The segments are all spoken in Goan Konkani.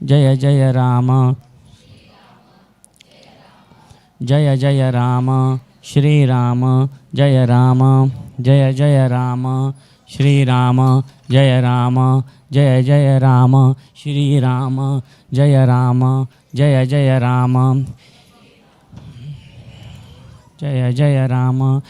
जय जय राम जय जय राम श्री राम जय राम जय जय राम श्री राम जय राम जय जय राम श्री राम जय राम जय जय राम जय जय राम।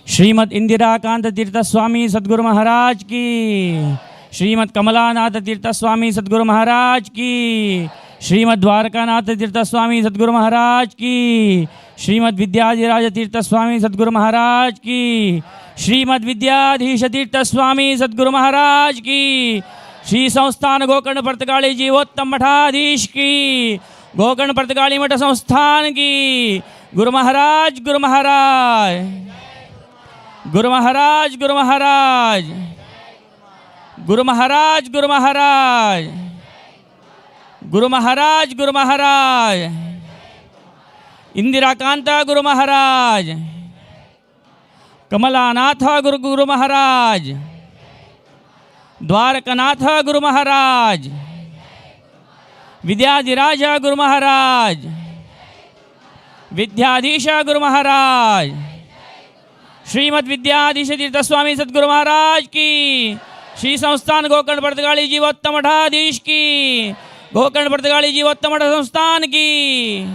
श्रीमद इंदिराकांत तीर्थ स्वामी सद्गुरु महाराज की, श्रीमद कमलानाथ तीर्थ स्वामी सद्गुरु महाराज की, श्रीमद द्वारकानाथ तीर्थ स्वामी सद्गुरु महाराज की, श्रीमद विद्याधिराज तीर्थ स्वामी सद्गुरु महाराज की, श्रीमद विद्याधीश तीर्थ स्वामी सद्गुरु महाराज की, श्री संस्थान गोकर्ण पर्तगाळी जीवोत्तम मठाधीश की, गोकर्ण पर्तगाळी मठ संस्थान की। गुरु महाराज गुरु महाराज गुरु महाराज गुरु महाराज गुरु महाराज गुरु महाराज गुरु महाराज गुरु महाराज इंदिराकांत गुरु महाराज कमलानाथ गुरु गुरु महाराज द्वारकनाथ गुरु महाराज विद्याधिराज गुरु महाराज विद्याधीश गुरु महाराज श्रीमद विद्याधीश तीर्थ स्वामी सद्गुरु महाराज की, श्री संस्थान गोकर्ण पर्तगाळी जीवोत्तम मठाधीश की, गोकर्ण पर्तगाळी जीवोत्तम मठ संस्थान की।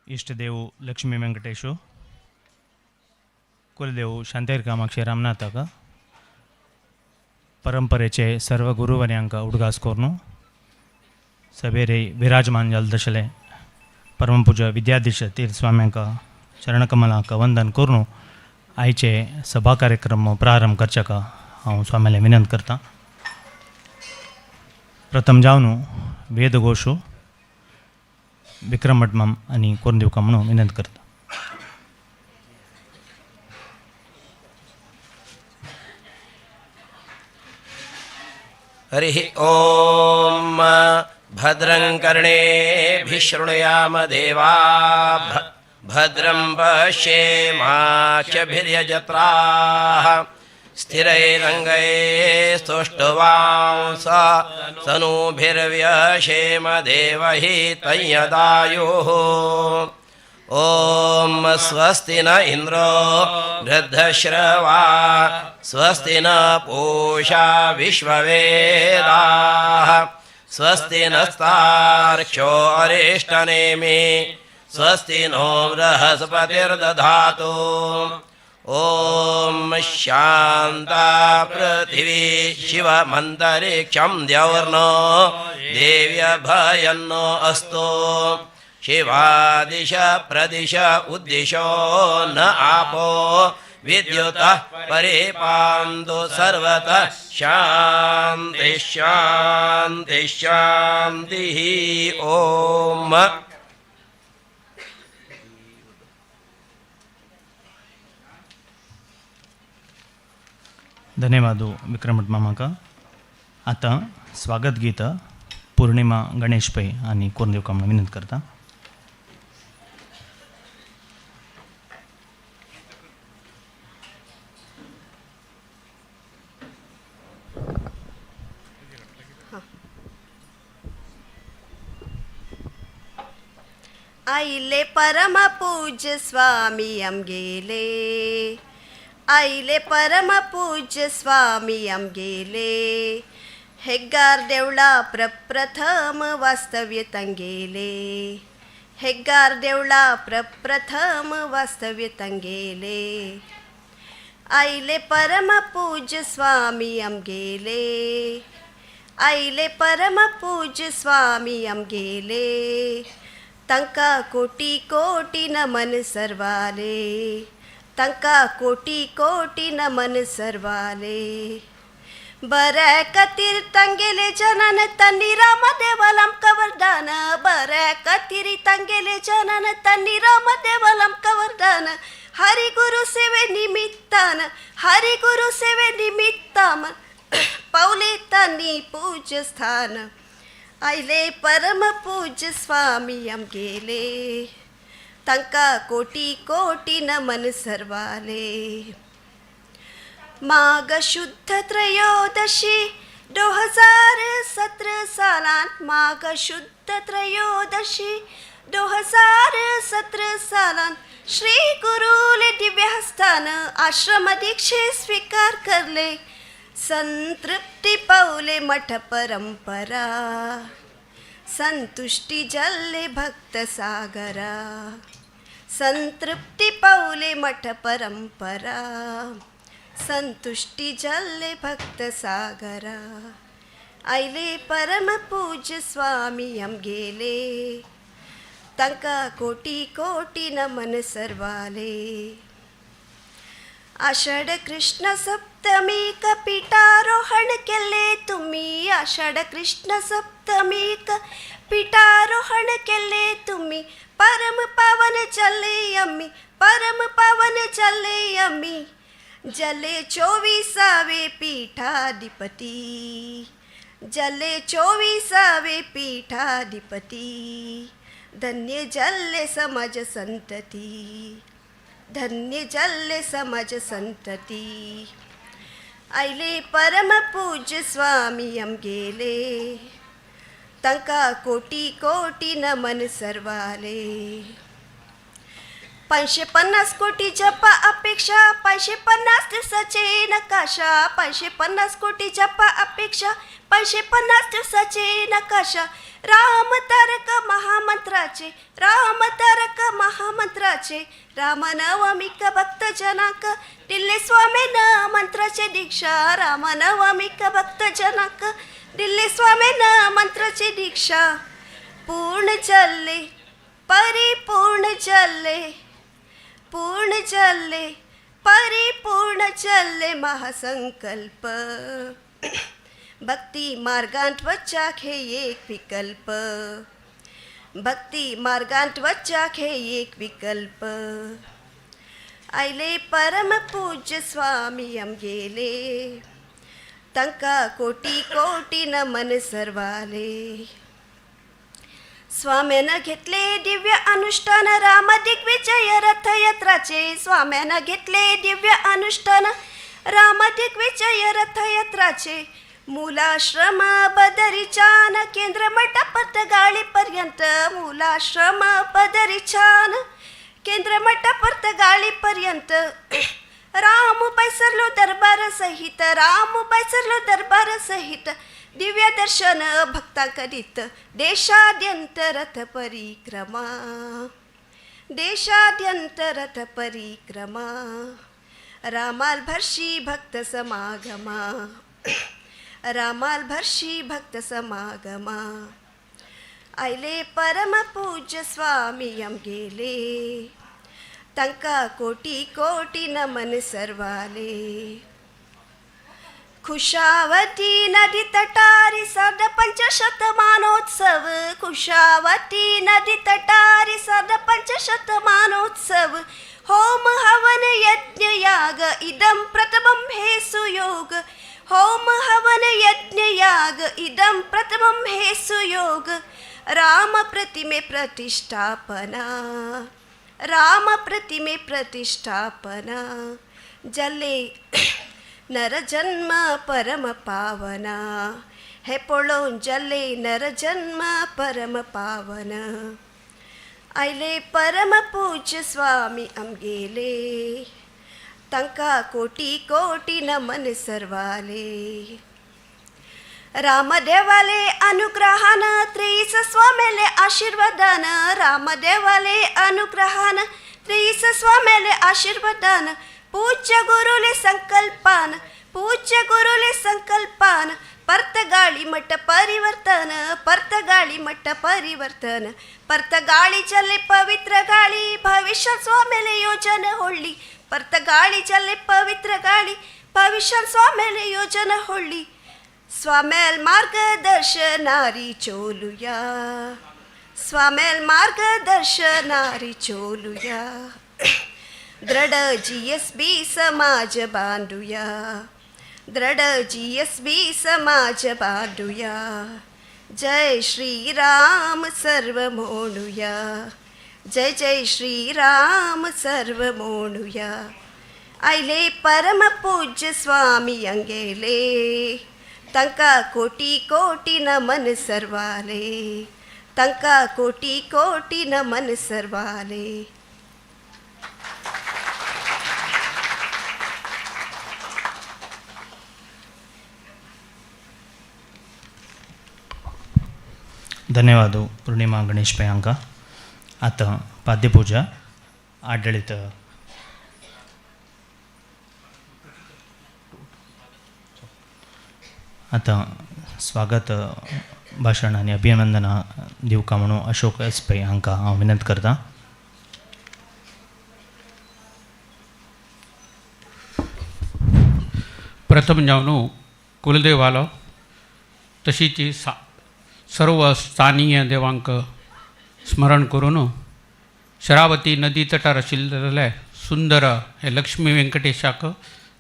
इष्टदेव लक्ष्मी वेंकटेशु, कुलदेव शांतेर कामाक्षी रामनाथाक, परंपरेचे सर्व गुरुवर्यांक उडगास करून सभेरे विराजमान जाल दशले परमपूज्य विद्याधीश तीर्थस्वाम्यांक चरणकमलांक वंदन करून आयचे सभा कार्यक्रम प्रारंभ करच्याक हांव स्वाम्याले विनंत करता। प्रथम जावन वेदघोशू विक्रम भटमाम आनी करून दिवका म्हणून विनंत करता। हरिः ॐ। भद्रं कर्णेभिः शृणुयाम देवा भद्रं पश्येमाक्षभिर्यजत्राः स्थिरैरङ्गैस्तुष्टुवांस तनूभिर्व्यशेम देवहितं यदायुः। ॐ स्वस्ति न इन्द्रो वृद्धश्रवा स्वस्ति न पूषा विश्ववेदाः स्वस्ति नस्तार्क्ष्यो अरिष्टनेमि स्वस्ति नो बृहस्पतिर्दधातु। ॐ शान्ता पृथिवी शिवमन्तरिक्षं द्यौर्नो देव्यभयन्नो अस्तु। शिवादिश प्रदिश उद्दिशो न आपो विद्युतः परिपान्तु सर्वतः शान्ति शान्ति शान्तिः। ॐ। धन्यवाद विक्रम भटमामाक। आतां स्वागत गीत पूर्णिमा गणेश पै आनी करून दिवका म्हणून विनंत करता। आयले परमपूज्य स्वामी आमगेले, आयले परमपूज्य स्वामी आमगेले, हेग्गार देवळा प्रप्रथम वास्तव्य तांगेले, हेग्गार देवळा प्रप्रथम वास्तव्य तांगेले, आयले परमपूज्य स्वामी आमगेले, आयले परमपूज्य स्वामी आमगेले, तांकां कोटी कोटी नमन सर्वाले, तांकां कोटी कोटी नमन सर्वाले, बऱ्या खातीर तांगेले जनन तांणी रामदेवाल आमकां वरदान, बऱ्या खातीर तांगेले जनन तांणी रामदेवाल आमकां वरदान, हरिगुरु सेवे निमित्तान, हरिगुरु सेवे निमित्तान पावले तांणी पूज्य स्थान. आयले परम पूज्य स्वामी आमगेले, तांकां कोटी कोटी नमन सर्वाले. माघ शुद्ध त्रयोदशी 2017 सालांत, माघ शुद्ध त्रयोदशी 2017 सालांत श्री गुरुले दिव्यस्थान आश्रम दीक्षे स्वीकार करले. संतृप्ती पावले मठ परंपरा, संतुष्टी जल्ले भक्त सागरा. संतृप्ती पावले मठ परंपरा, संतुष्टी जल्ले भक्त सागरा. आयले परम पूज्य स्वामी आमगेले, तांकां कोटी कोटी नमन सर्वाले. आषाढ कृष्ण सप्तमीक पीठारोहण केले तुम्ही, आषाढ कृष्ण सप्तमीक पीठारोहण केले तुम्ही. परम पावन चले आम्ही, परम पावन चले आम्ही. जले 24वे पीठाधिपती, जले 24वे पीठाधिपती. धन्य जल्ले समाज संतती, धन्य जल्ले समाज संतती. आयले परम पूज्य स्वामी आमगेले, तांकां कोटी कोटी नमन सर्वाले. 550 कोटी जपा अपेक्षा, 550 दिवसाचे नकाशा. 550 कोटी जपा अपेक्षा, 550 दिवसाचे नकाशा. राम तारक महामंत्राचे, राम तारक महामंत्राचे. रामनवमिक भक्त जनाक दिल्ले स्वामीन मंत्राचे दीक्षा. रामनवमिक भक्त जनाक दिल्ले स्वामीन मंत्राचे दीक्षा. पूर्ण जल्ले परिपूर्ण जल्ले, पूर्ण जल्ले परिपूर्ण जल्ले महासंकल्प. भक्ती मार्गांत वच्चाक हे एक विकल्प, भक्ती मार्गांत वच्चाक हे एक विकल्प. आयले परम पूज्य स्वामी आमगेले, तांकां कोटी कोटी नमन सर्वाले. स्वाम्यानं घेतले दिव्य अनुष्ठान राम दिग्विजय रथयात्राचे. स्वाम्यानं घेतले दिव्य अनुष्ठान राम दिग्विजय रथयात्राचे. मूलाश्रम बदरीचान केंद्र मठ गाळीपर्यंत. मूलाश्रम बदरीचान केंद्र मठ गाळीपर्यंत. राम पैसरलो दरबार सहित, राम पैसरलो दरबार सहित. दिव्य दर्शन भक्तांकरीत देशाद्यंत रथ परिक्रमा, देशाद्यंत रथ परिक्रमा. रामाल भरशी भक्त समागमा, रामाल भरशी भक्त समागमा. आयले परम पूज्य स्वामी आमगेले, तांकां कोटी कोटी नमन सर्वाले. कुशावती नदी तटारी साध पंचशतमानोत्सव. कुशावती नदी तटारी साध पंचशतमानोत्सव. होम हवन यज्ञ याग इदं प्रथमं हे सुयोग. होम हवन यज्ञ याग इदं प्रथमं हे सुयोग. राम प्रतिमे प्रतिष्ठापना, राम प्रतिमे प्रतिष्ठापना. जले नरजन्म परम पावना, हे पळोवन जले नरजन्म परम पावन. आयले परम पूज्य स्वामी आमगेले, तांकां कोटी कोटी नमन सर्वाले. रामदेवाले अनुग्रहान त्रिस स्वामेले आशीर्वादान. रामदेवाले अनुग्रहान त्रिस स्वामेले आशीर्वादान. पूज्य गुरुले संकल्पान, पूज्य गुरुले संकल्पान. पर्तगाळी मठ परिवर्तन, पर्तगाळी मठ परिवर्तन. पर्तगाळी जले पवित्र गाळी, भविष्य स्वामेले योजन होळ्ळी. पर्तगाळी जले पवित्र गाळी, भविष्य स्वामेले योजन होळ्ळी. स्वामेल मार्गदर्शनारी चोलुया, स्वामेल मार्गदर्शनारी चोलुया. दृढ GSB समाज बांधूया, दृढ GSB समाज बांधूया. जय श्रीराम सर्व म्हणूया, जय जय श्रीराम सर्व म्हणूया. आयले परमपूज्य स्वामी अंगेले, तांकां कोटी कोटी नमन सर्वाले, तांकां कोटी कोटी नमन सर्वाले. धन्यवाद पूर्णिमा गणेश पै हांकां. आतां पाद्यपुजा आडळीत आतां स्वागत भाशण आनी अभिनंदनां दिवका म्हणून अशोक एस पै हांकां हांव विनंती करतां. प्रथम जावन कुलदेवालो तशीच सर्व स्थानीय देवांक स्मरण करून शरावती नदी तटार आशिल्ले सुंदर हे लक्ष्मी व्यंकटेशाक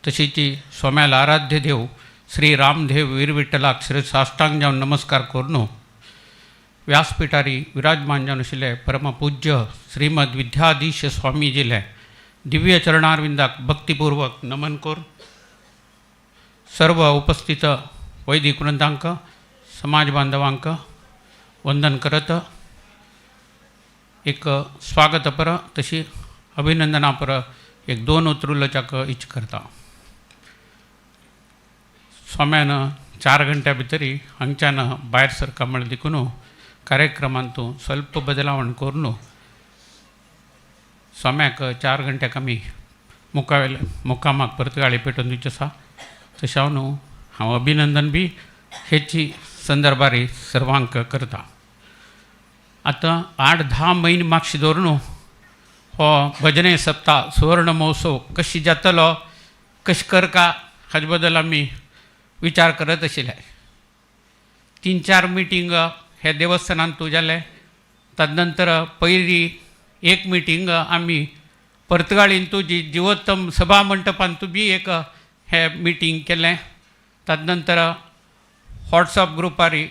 तशीच स्वाम्याल आराध्य देव श्री रामदेव वीरविठ्ठलाक श्री साष्टांग जावन नमस्कार करून व्यासपीठारी विराजमान जावन आशिल्ले परमपूज्य श्रीमद विद्याधीश स्वामीजीले दिव्य चरणारविंदाक भक्तिपूर्वक नमन करून सर्व उपस्थित वैदिक वृंदांक समाज बांधवांक वंदन करत एक स्वागतपर तशी अभिनंदनापर एक दोन उतरुलच्याक इच्छ करता. स्वाम्यान 4 घंट्या भितरी हांगच्यान भायर सरका म्हळ्यार देखून कार्यक्रमांतू स्वल्प बदलावण करून स्वाम्याक 4 घंट्याक आमी मुखावेले मुकामाक परत गाळी पेटोवन दिवचें आसा. तशें हांव न्हू हांव अभिनंदन बी हेची संदर्भारी सर्वांक करता. आतां 8-10 म्हयने मागशे दवरून न्हू हो भजने सप्ताह सुवर्ण महोत्सव कशी जातलो कशें करका हाजे बद्दल आमी विचार करत आशिल्ले. 3-4 मिटींग हे देवस्थानांत जाले. तदनंतर पयली एक मिटींग आमी पर्तगाळींतू जी जिवोत्तम सभा मंटपांतू बी एक हे मिटींग केलें. तदनंतर व्हॉट्सअप ग्रुपारी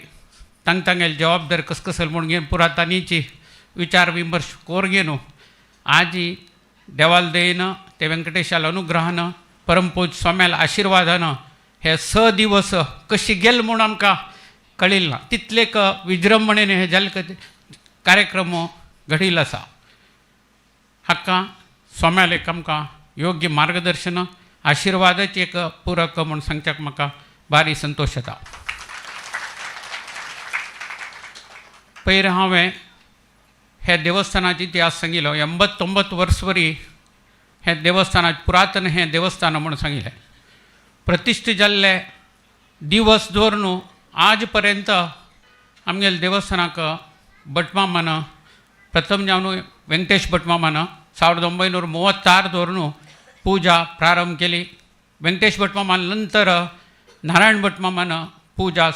तांग तांगेले जबाबदारी कस कसल म्हूण घेवन पुरा तांची विचार विमर्श कोर घेवन आजी देवाल दयेन ते व्यंकटेशाल अनुग्रहान परमपूज स्वाम्याल आशिर्वादान हे 6 दिवस कशी गेले म्हूण आमकां कळिल्लें ना. तितलेक विजृंभणेन हे जाल्ले कार्यक्रम घडिल्लो आसा. हाका स्वाम्याल एक आमकां योग्य मार्गदर्शन आशिर्वादाच एक पूरक म्हूण सांगच्याक म्हाका भारी संतोश जाता. पयर हांवें हे देवस्थानाची इतिहास सांगिल्लो. 89 वर्स वरी हें देवस्थानाचें पुरातन हें देवस्थान म्हूण सांगिल्लें. प्रतिश्ठा जाल्ले दिवस दवरून आज पर्यंत आमगेले देवस्थानाक भटमामान प्रथम जावन वेंकटेश भटमामान 1936 दवरून पूजा प्रारंभ केली. वेंकटेश भटमामान नंतर नारायण भटमामान पूजा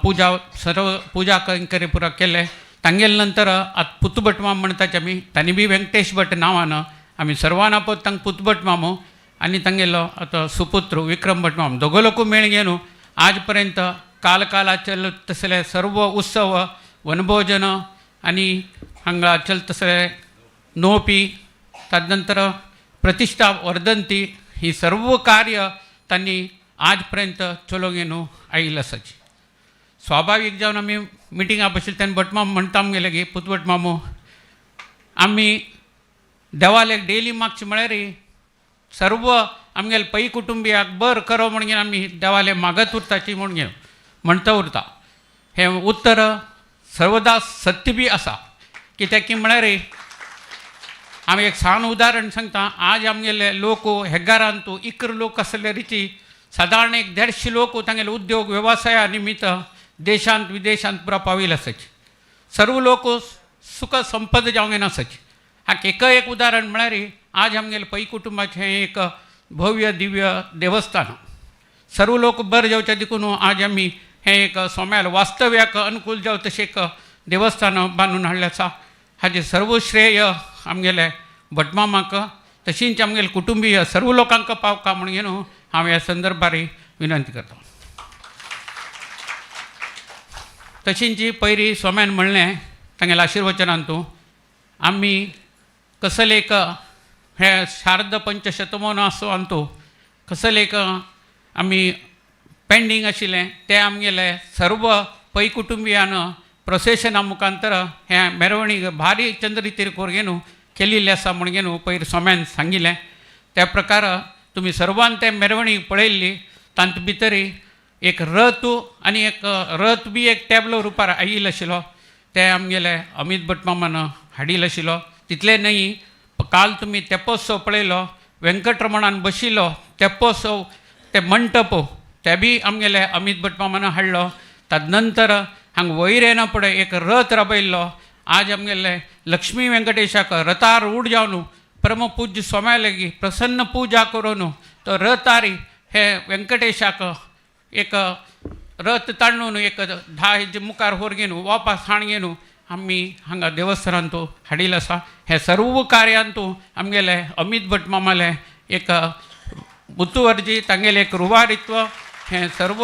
पूजा सर्व पूजा करे पुरा केले. तांगेले नंतर आतां पुतू भटमाम म्हणटाचे आमी तांणी बी वेंकटेश भट नांवान आमी सर्वान आपत तांकां पुतू भटमामू आनी तांगेलो आतां सुपुत्र विक्रम भटमाम दोगो लोक मेळ घेवन आज पर्यंत काल काला चलत तसले सर्व उत्सव वनभोजन आनी हांगा चलत तसले नोपी तदनंतर प्रतिश्ठा वर्धंती ही सर्व कार्य तांणी आज पर्यंत चलोवंक घेवन आयिल्लें आसाची. स्वाभावीक जावन आमी मिटिंगा बशिल्ले तेन्ना भटमाम म्हणटा आमगेले गे पुत भटमामू आमी देवालेक डेली मागचे म्हळ्यार सर्व आमगेले पै कुटुंबियाक बर करो म्हण घेवन आमी देवाले मागत उरताची म्हूण घेवन म्हणटा उरता. हें उत्तर सर्वदा सत्य बी आसा. कित्याक की म्हळ्यार आमी एक सान उदाहरण सांगता. आज आमगेले लोक हेगारांतू 11 लोक आसले रिची सादारण एक 150 लोक तांगेले उद्योग वेवसाया निमित्त देशांत विदेशांत पुरा पाविल्ले आसाची. सर्व लोक सुख संपद जावंक नासाची. हाका एक एक उदाहरण म्हळ्यार आज आमगेले पै कुटुंबाचें हें एक भव्य दिव्य देवस्थान. सर्व लोक बरें जावचे देखून आज आमी हें एक सोम्याल वास्तव्याक अनुकूल जावं तशें एक देवस्थान बांदून हाडलें आसा. हाजें सर्व श्रेय आमगेले भटमामाक तशींच आमगेले कुटुंबीय सर्व लोकांक पावका म्हणून न्हू हांव ह्या संदर्भार विनंती करता. तशींच पयरी स्वाम्यान म्हणलें तांगेल्या आशिर्वचनान तूं आमी कसले एक हे शारद पंचशतमोत्सवांतू कसले एक आमी पेंडींग आशिल्लें तें आमगेले सर्व पै कुटुंबियान प्रोसेशना मुखांतर हें मेरवणीक भारी चंद्रितीर कोरगेनू केल्ली आसा म्हणून न्हू पयर स्वाम्यान सांगिल्लें. त्या प्रकार तुमी सर्वान तें मेरवणीक पळयल्ली. तांत भितर एक रथ आनी एक रथ बी एक टॅबलो रुपार आयिल्लो आशिल्लो ते आमगेले अमीत भट मामान हाडिल्लो आशिल्लो. तितलें न्हय, काल तुमी तेपोत्सव पळयलो, वेंकटरमणान बशिल्लो तेपोत्सव ते मंटप ते बी आमगेले अमीत भट मामान हाडलो. ताद नंतर हांगा वयर येना फुडें एक रथ राबयल्लो. आज आमगेले लक्ष्मी वेंकटेशाक रथार रूढ जावन परमपूज्य स्वाम्या लागीं प्रसन्न पुजा करून तो रथारी हे वेंकटेशाक एक रथ ताणून एक 10 हेजे मुखार होर घेवन वापस हाण घेवन आमी हांगा देवस्थानांतू हाडिल्लें आसा. हे सर्व कार्यांतू आमगेले अमीत भट मामाले एक मुतुवर्जी तांगेलें एक रुवारित्व हें सर्व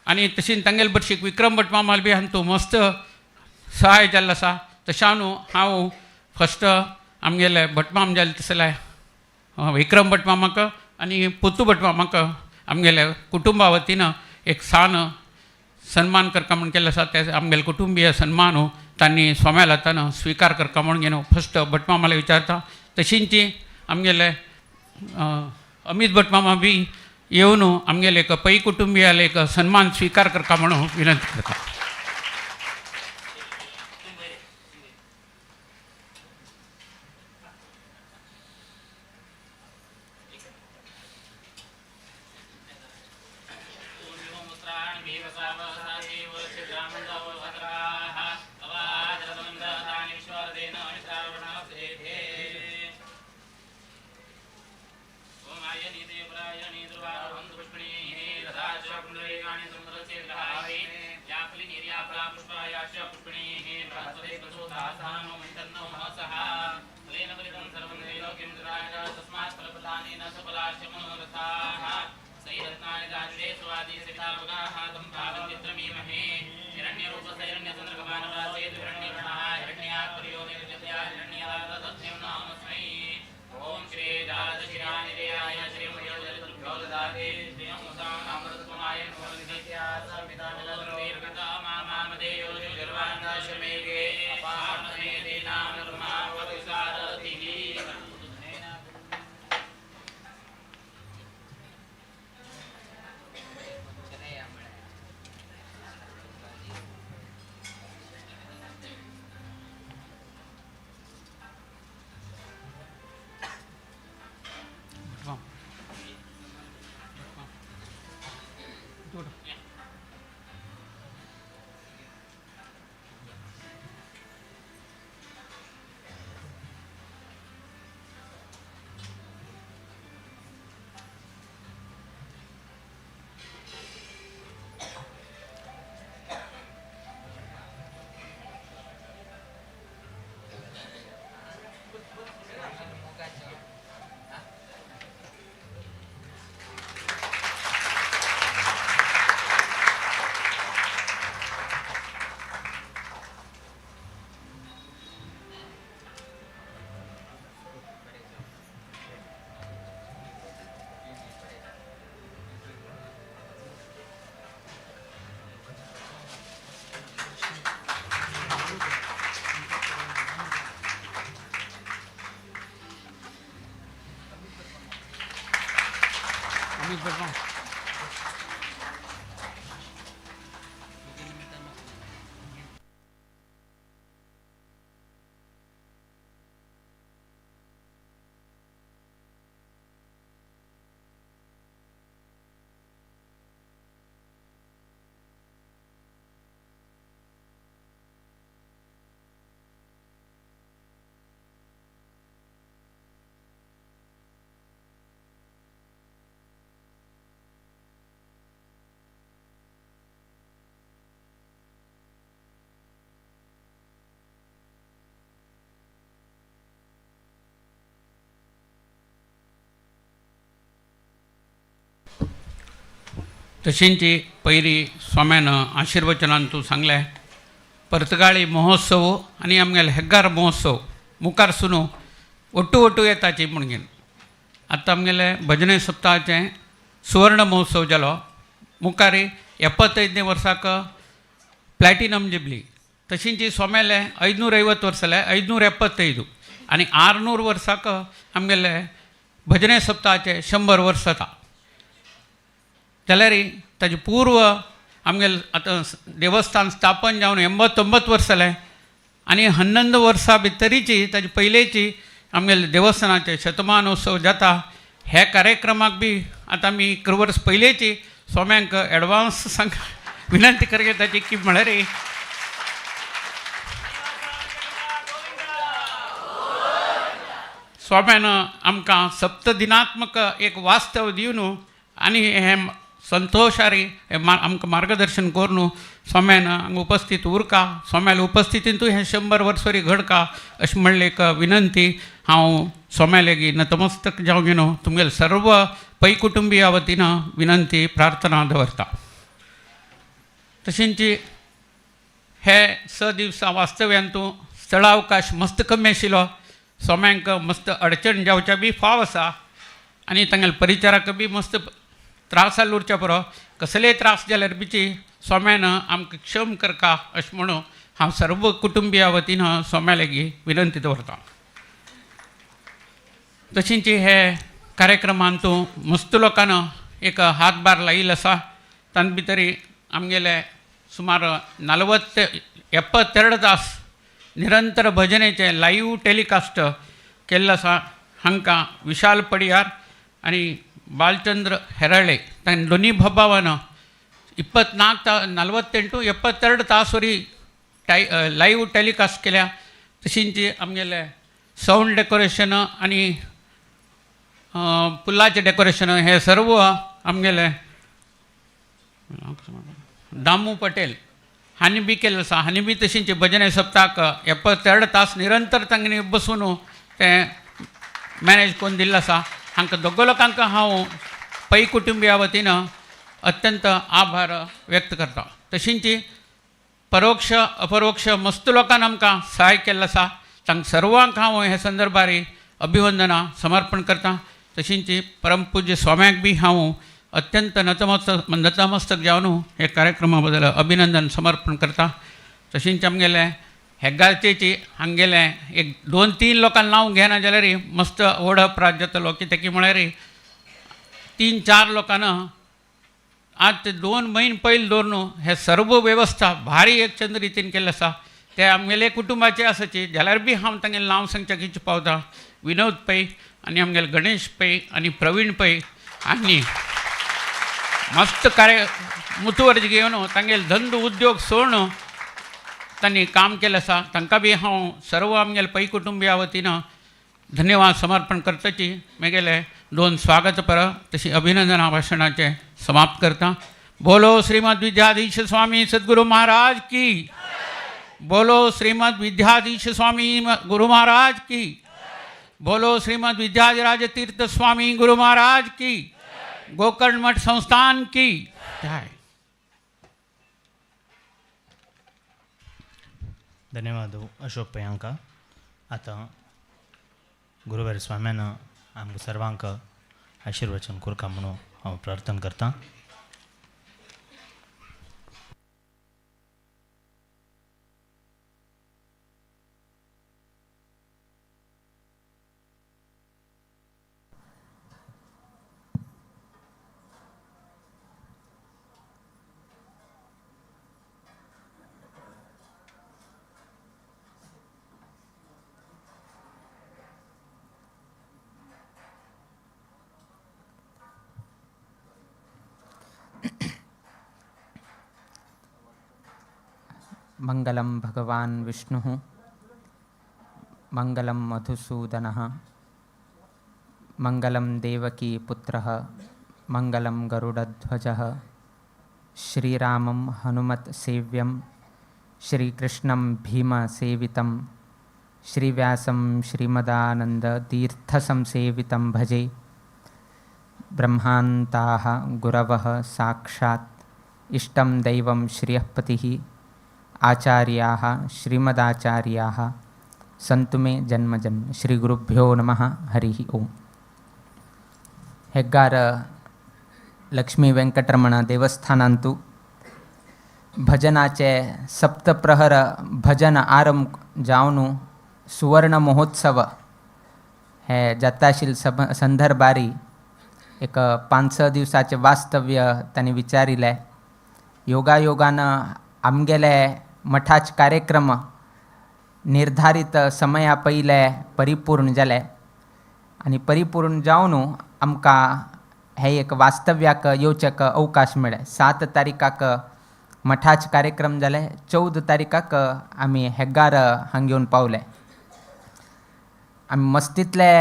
आनी तशीं तांगेले बरशीक विक्रम भट मामाल बी हांतू मस्त सहाय जाल्लो आसा. तशें न्हू हांव फस्ट आमगेले भटमाम जाले तसले विक्रम भट मामाक आनी पुतू भट मामाक आमगेले कुटुंबा वतीन एक सान सन्मान करता म्हूण केल्लो आसा. ते आमगेले कुटुंबीय सन्मान तांणी स्वाम्या हातान स्विकार करता म्हणून घेवन फस्ट भटमामाले विचारता. तशींच आमगेले अमीत भटमामा बी येवन आमगेले एक पै कुटुंबियाले एक सन्मान स्विकार करता म्हणून विनंती करता. तशेंच पयली स्वाम्यान आशिर्वचनान तूं सांगलें पर्तगाळी महोत्सव आनी आमगेले हेग्गार महोत्सव मुखार सुनू ಒಟ್ಟು ಒಟ್ಟು येताची म्हणगेन आतां आमगेले भजने सप्ताहाचें सुवर्ण महोत्सव जालो मुखार 75ನೇ वर्साक प्लॅटिनम जुबली तशींच सोमेले 550 वर्साले 575 आनी 600 वर्साक आमगेले भजने सप्ताहाचे 100 वर्स जाता. जाल्यार ताजे पूर्व आमगेले आतां देवस्थान स्थापन जावन 89 वर्स जालें आनी 11 वर्सां भितरीची ताजे पयलेची आमगेले देवस्थानाचे शतमानोत्सव जाता. ह्या कार्यक्रमाक बी आतां आमी 1 वर्स पयलेची स्वाम्यांक एडवांस सांग विनंती करगे ताची की म्हळ्यार स्वाम्यान आमकां सप्तदिनात्मक एक वास्तव दिवन आनी हें संतोशारी हें आमकां मार्गदर्शन करून स्वाम्यान हांगा उपस्थित उरका, स्वाम्याले उपस्थितींतूय हें 100 वर्सरी घडका अशें म्हणलें एक विनंती हांव स्वाम्यालेगी नतमस्तक जावं घेवन तुमगेले सर्व पै कुटुंबिया वतीन विनंती प्रार्थना दवरता. तशेंच हे 6 दिवसां वास्तव्यांतू स्थळावकाश मस्त कमी आशिल्लो, स्वाम्यांक मस्त अडचण जावच्या बी फाव आसा आनी तांगेले परिचाराक बी मस्त त्रास उरच्या पुरो, कसलेय त्रास जाल्यार बीची स्वाम्यान आमकां क्षम करका अशें म्हणून हांव सर्व कुटुंबिया वतीन स्वाम्या लागीं विनंती दवरता. तशेंच हे कार्यक्रमांतू मस्त लोकांना एक हातभार लायिल्लो आसा. तातूंत भितर आमगेले सुमार 72 तास निरंतर भजनेचें लायव्ह टेलिकास्ट केल्लो आसा. हांकां विशाल पडियार आनी बालचंद्र हेराळे तांणी दोनी भावान 24 48 72 तास वरी लायव्ह टेलिकास्ट केल्या. तशींच आमगेले सावंड डेकोरेशन आनी पुलाचें डेकोरेशन हे सर्व आमगेले दामू पटेल हांणी बी केल्लें आसा. हांणी बी तशींच भजने सप्ताक 72 तास निरंतर तांणी बसून तें मॅनेज करून दिल्लें आसा. हांकां दोग लोकांक हांव पै कुटुंबिया वतीन अत्यंत आभार व्यक्त करता. तशींच परोक्ष अपरोक्ष मस्त लोकांनी आमकां सहाय केल्लें आसा. तांकां सर्वांक हांव हे संदर्भार अभिवंदना समर्पण करता. तशींच परमपूज्य स्वाम्याक बी हांव अत्यंत नतमस्तक जावन हे कार्यक्रमा बद्दल अभिनंदन समर्पण करता. तशींच आमगेले हेगारचेची हांगेले एक 2-3 लोकांक नांव घेना जाल्यार मस्त व्हड अपराध जातलो. कित्याक म्हळ्यार 3-4 लोकांना आज ते 2 म्हयने पयलीं दवरून हे सर्व वेवस्था भारी एक चंद रितीन केल्लें आसा. ते आमगेले कुटुंबाचे आसाची जाल्यार बी हांव तांगेलें नांव सांगच्या कितें पावता. विनोद पै आनी आमगेले गणेश पै आनी प्रवीण पै आनी मस्त कार्य मुतवर्ज घेवन तांगेले धंदो उद्योग सोडून तांणी काम केलें आसा. तांकां बी हांव सर्व आमगेले पै कुटुंबिया वतीन धन्यवाद समर्पण करताची म्हगेले 2 स्वागत पर तशी अभिनंदना भाशणाचें समाप्त करता. बोलो श्रीमद विद्याधीश स्वामी सद्गुरु महाराज की, बोलो श्रीमद विद्याधीश स्वामी गुरु महाराज की, बोलो श्रीमद विद्याधिराज तीर्थ स्वामी गुरु महाराज की, गोकर्ण मठ संस्थान की जय. धन्यवाद अशोक पयांका. आतां गुरुवार स्वाम्यान आमकां सर्वांक आशीर्वचन करका म्हणून हांव प्रार्थना करतां. मंगलं भगवान विष्णुः, मंगलं मधुसूदनः, मंगलं देवकी पुत्रः, मंगलं गरुडध्वजः, श्रीरामं हनुमत् सेव्यं, श्रीकृष्णं भीमसेवितं, श्रीव्यासं श्रीमदानन्दतीर्थसंसेवितं भजे. ब्रह्मान्ताः गुरवः साक्षात् इष्टं दैवं श्रियःपतिः आचार्याः श्रीमदाचार्याः सन्तु मे जन्म जन्म. श्री गुरुभ्यो नमः. हरिः ओम. हेग्गार लक्ष्मी वेंकटरमण देवस्थानांतु भजनाचे सप्तप्रहर भजन आरंभ जावन सुवर्ण महोत्सव हे जाताशील संदर्भारी एक 5-6 दिवसाचे वास्तव्य तांणी विचारिलें. योगायोगान आमगेले मठाचे कार्यक्रम निर्धारित समया पयले परिपूर्ण जाले आनी परिपूर्ण जावन आमकां हे एक वास्तव्याक येवच्याक अवकाश मेळ्ळे. 7 तारीखाक मठाचे कार्यक्रम जाले, 14 तारीखाक आमी हेग्गार हांगा येवन पावले. आमी मस्तींतले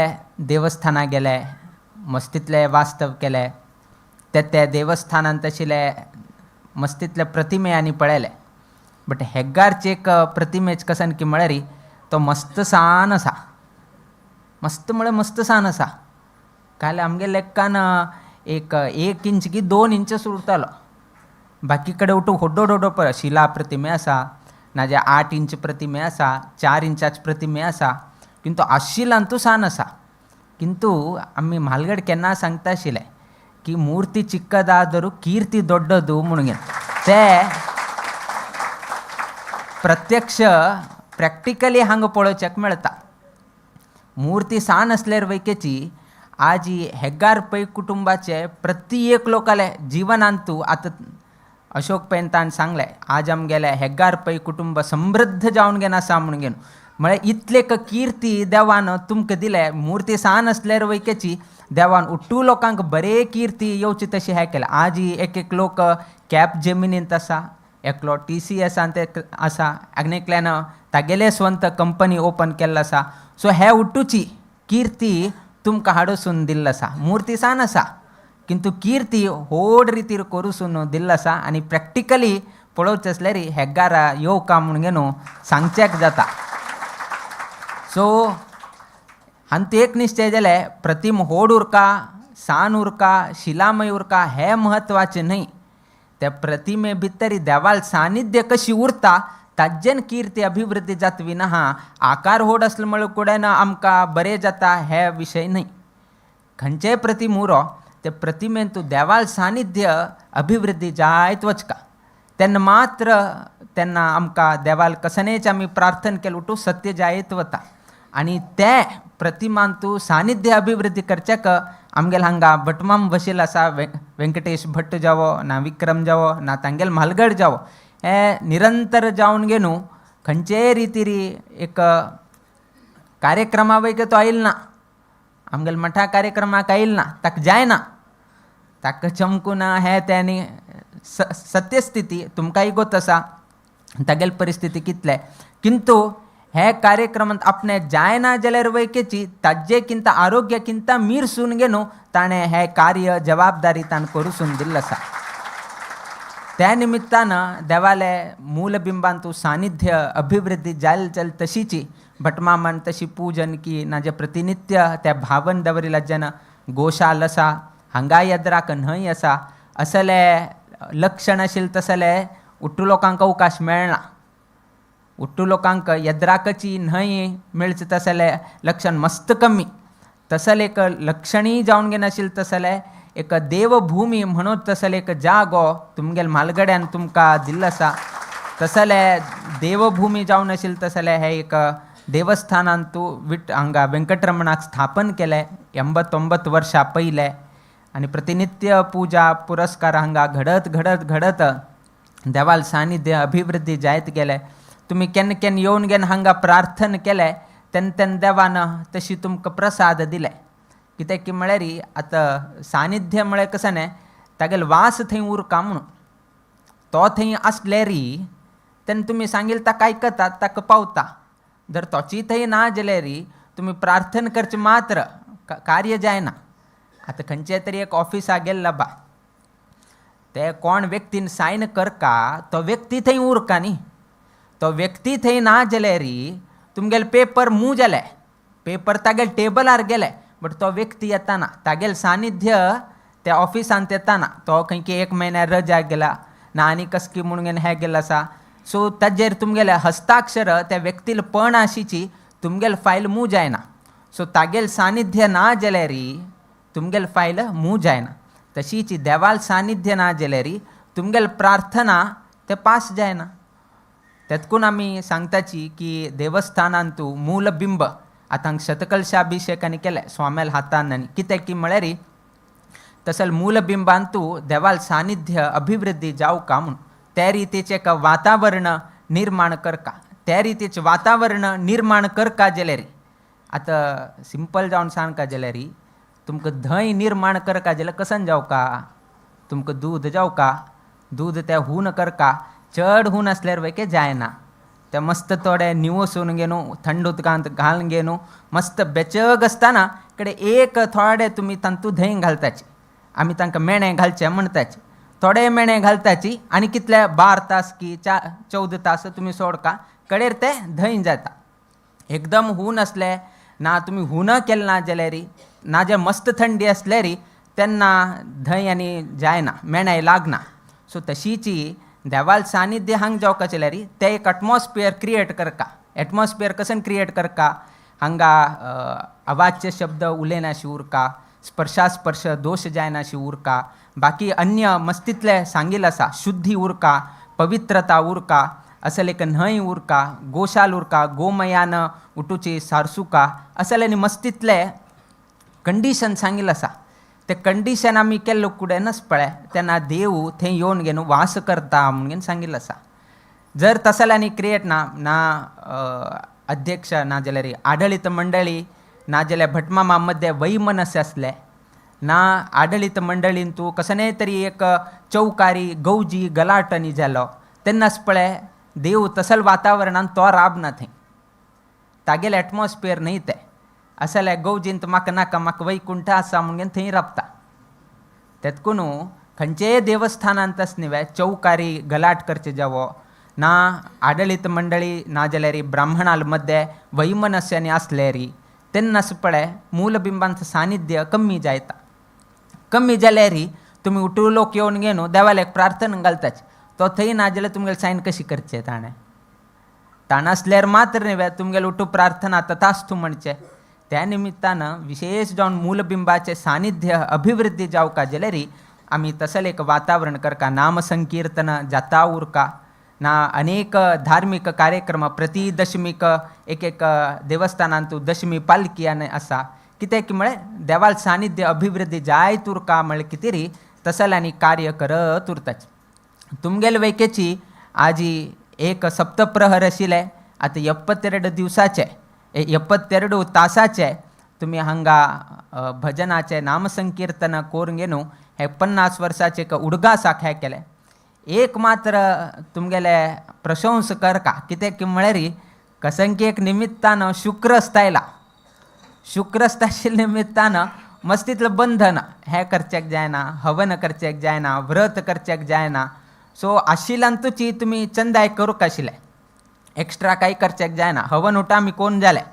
देवस्थानां गेले, मस्तींतले वास्तव केले, ते ते देवस्थानांत आशिल्ले मस्तींतले प्रतिमे आनी पळयले. बट हेग्गारचे एक प्रतिमेच कसन की म्हळ्यार तो मस्त सान आसा, मस्त म्हळ्यार मस्त सान आसा. काल आमगे लेक्कान एक 1 इंच की 2 इंच उरतालो, बाकी कडेन उठून होड्डो होड्डो पळय शिला प्रतिमे आसा, नाजाल्यार 8 इंच प्रतिमे आसा, 4 इंचाचे प्रतिमे आसा, किंतु आशिलांतू सान आसा. किंतु आमी म्हालगड केन्ना सांगता आशिल्ले की मूर्ती चिक्कदादरू कीर्ती दोड्डदू म्हणून ते प्रत्यक्ष प्रॅक्टिकली हांगा पळोवच्याक मेळटा. मूर्ती सान आसल्यार वैकेची आजी हेग्गार पै कुटुंबाचे प्रति एक लोकाले जीवनांतू आतां अशोक पैन ताणें सांगलें आज आमगेले हेग्गार पै कुटुंब समृद्ध जावन घेन आसा म्हणून घेवन म्हळ्यार इतले कीर्ती देवान तुमकां दिले. मूर्ती सान आसल्यार वैकेची देवान उट्टू लोकांक बरे कीर्ती येवची तशी हें केलें. आजी एक एक लोक कॅप जेमिनींत आसा, एकलो TCS ते आसा, आनी एकल्यान तागेले स्वंत कंपनी ओपन केल्लो आसा. सो हे उट्टूची कीर्ती तुमकां हाडसून दिल्लो आसा. मूर्ती सान आसा किंतु कीर्ती व्हड रितीर करूसून दिल्लो आसा आनी प्रॅक्टिकली पळोवचें आसल्यार हेग्गारा येवका म्हणून न्हू सांगच्याक जाता. सो हांतू एक निश्चय जालें, प्रतिम व्हड उरका सान उरका शिलामय उरका हें म्हत्वाचें न्हय, त्या प्रतिमे भितर देवाल सानिध्य कशी उरता ताज्जेन कीर्ती अभिवृद्धी जातवी ना. आकार व्हड आसलो म्हळ्यार कुडेन आमकां बरें जाता हे विशय न्हय. खंयचेय प्रतिम उरो ते प्रतिमेन तूं देवाल सानिध्य अभिवृद्धी जायत वचका तेन्ना मात्र तेन्ना आमकां देवाल कसनेच आमी प्रार्थना केलें उठू सत्य जायत वता आनी ते प्रतिमान तूं सानिध्य अभिवृद्धी करच्याक आमगेले हांगा भटमाम बशिल्लो आसा, वेंकटेश भट्ट जावो ना विक्रम जावो ना तांगेल म्हालगड जावो, हे निरंतर जावन गे न्हू खंयचेय रितीरी एक कार्यक्रमा वयके तो आयल ना, आमगेले मठा कार्यक्रमाक आयल ना, ताका जायना, ताका चमकूना हें तें आनी सत्यस्थिती तुमकांय गोत आसा तागेली परिस्थिती कितले, किंतु हे कार्यक्रमांत आपणे जायना जाल्यार वयकेची ताजे किंता आरोग्य किंता मीर सून गे न्हू ताणें हें कार्य जबाबदारी ताणें करूसून दिल्लें आसा. त्या निमित्तान देवाले मूलबिंबांतू सानिध्य अभिवृद्धी जायल चल तशीची भटमामान तशी पूजन की नाजे प्रतिनित्य त्या भावन दवरिला जन गोशाल आसा हांगा येद्राक न्हंय आसा असले लक्षण आशिल्लें तसले उट्टू लोकांक अवकाश मेळना, उट्टू लोकांक येद्राकची न्हंय मेळचे तसले लक्षण मस्त कमी, तसले एक लक्षणीय जावन घेनाशिल्लें तसले एक देवभूमी म्हणून तसले एक जागो तुमगेल म्हालगड्यान तुमकां दिल्लो आसा. तसले देवभूमी जावन आशिल्लें तसले हे एक देवस्थानांत तूं विट हांगा वेंकटरमणाक स्थापन केलें 89 वर्सां पयलें आनी प्रतिनित्य पुजा पुरस्कार हांगा घडत घडत घडत देवाल सानिध्य अभिवृद्धी जायत गेले. तुमी केन्ना केन्ना येवन घेवन हांगा प्रार्थना केलें तेन्ना तेन्ना देवान तशी तुमकां प्रसाद दिले. कित्याक की म्हळ्यार आतां सानिध्य म्हळ्यार कशें न्हय तागेलो वास थंय उरका म्हणून तो थंय आसल्यार तेन्ना तुमी सांगिल्लें ताका आयकता ताका पावता, जर तोची थंय ना जाल्यार तुमी प्रार्थना करचें मात्र कार्य जायना. आतां खंयचे तरी एक ऑफिसा गेल्ला बा ते कोण व्यक्तीन सायन करका तो व्यक्ती थंय उरका न्ही, तो व्यक्ती थंय ना जाल्यार तुमगेले पेपर मूव जाले, पेपर तागेले टेबलार गेले, बट तो व्यक्ती येताना तागेले सानिध्य त्या ऑफिसांत येताना तो खंय एक म्हयन्या रजा गेला ना आनी कसकी म्हणून हें गेल्लो आसा. सो ताजेर तुमगेले हस्ताक्षर त्या व्यक्तील पण आशिची तुमगेल फायल मूव जायना. सो तागेल सानिध्य ना जाल्यार तुमगेल फायल मूव जायना. तशीच देवाल सानिध्य ना जाल्यार तुमगेल प्रार्थना ते पास जायना. तेतकून आमी सांगताची की देवस्थानांतू मूलबिंब आतां शतकलशाभिषेकांनी केलें स्वाम्याल हातान आनी कित्याक की म्हळ्यार तसल मूलबिंबांतू देवाल सानिध्य अभिवृद्धी जावका म्हूण त्या रितीचें एक वातावरण निर्माण करका. त्या रितीचें वातावरण निर्माण करका जाल्यार आतां सिंपल जावन सांगका जाल्यार तुमकां धंय निर्माण करका जाल्यार कसन जावका, तुमकां दूद जावका, दूद तें हून करका, चड हून आसल्यार वयके जायना, तें मस्त थोडें निवसून घेवन थंड उदकांत घालून घेवन मस्त बेचग आसतना कडे एक थोडे तुमी तांतू धंय घालताची, आमी तांकां मेणें घालचें म्हणटाची, थोडे मेणें घालताची आनी कितले 12 तास की 14 तास तुमी सोडका कडेर तें धंय जाता. एकदम हून आसलें ना तुमी हून केलें ना जाल्यार ना जे मस्त थंडी आसल्यार तेन्ना धंय आनी जायना, मेणाय लागना. सो तशीची देवाल सानिध्य हांग जावका जाल्यार तें एक एटमॉस्फियर क्रिएट करका. एटमॉस्फियर कसन क्रिएट करका, हांगा आवाजचे शब्द उलयनाशी उरका, स्पर्शास्पर्श दोश जायनाशी उरका, बाकी अन्य मस्तीतले सांगील आसा शुद्धी उरका, पवित्रता उरका, असल एक न्हंय उरका, गोशाल उरका, गोमयान उठूची सारसुका, असले आनी मस्तीतले कंडिशन सांगील आसा. ते कंडिशन आमी केल्लो कुडेनच पळय तेन्ना देव थंय येवन घेवन वास करता म्हणून सांगिल्लो आसा. जर तसल्यांनी क्रिएट ना ना अध्यक्ष ना जाल्यार आडळीत मंडळी ना जाल्यार भटमामा मदें वैमनस्य आसलें ना आडळीत मंडळीन तूं कसनेय तरी एक चौकारी गौजी गलाटनी जालो तेन्नाच पळय देव तसल वातावरणान तो राबना थंय, तागेलें एटमॉस्फियर न्हय तें. असले गौजींत म्हाका नाका म्हाका वैकुंठ आसा म्हणून थंय राबता. तेतकून खंयचेय देवस्थानांत आस न्ही चौकारी गलाट करचे जावो ना आडळीत मंडळी ना जाल्यार ब्राह्मणाल मदें वैमनस्यानी आसल्यार तेन्नाच पळय मूलबिंबांचें सानिध्य कमी जायता. कमी जाल्यार तुमी उठू लोक येवन घेवन देवाल्याक प्रार्थना घालताच, तो थंय ना जाल्यार तुमगेले सायन कशी करचें ताणें, ताण आसल्यार मात्र न्ही तुमगेले उठू प्रार्थना तथास्तु म्हणचें. त्या निमित्तान विशेष जावन मूलबिंबाचें सानिध्य अभिवृद्धी जावका जाल्यार आमी तसलें एक वातावरण करका, नामसंकीर्तन जाता उरका ना अनेक धार्मीक कार्यक्रम प्रति दशमीक एक एक देवस्थानांतू दशमी पालकी आनी आसा कित्याक म्हळ्यार देवाल सानिध्य अभिवृद्धी जायत उरका म्हळ्यार कितें री तसल्यांनी कार्य करत उरताच. तुमगेले वैकेची आजी एक सप्तप्रहर आशिल्ले आतां 72 दिवसाचे 72 तासाचे तुमी हांगा भजनाचे नामसंकीर्तन करून घेवन हे 50 वर्साचे एक उडगासाक हें केलें. एक मात्र तुमगेले प्रशंस करका कित्याक म्हळ्यार कसंकी एक निमित्तान शुक्रस्तायला, शुक्रस्ताशिल्ल्या निमित्तान मस्तीतलें बंधन हें करचेक जायना, हवन करचेक जायना, व्रत करचेक जायना. सो आशिल्ल्यान तुची तुमी चंदाय करूंक आशिल्लें, एक्स्ट्रा कांय करचेक जायना. हवन उठा आमी कोण जालें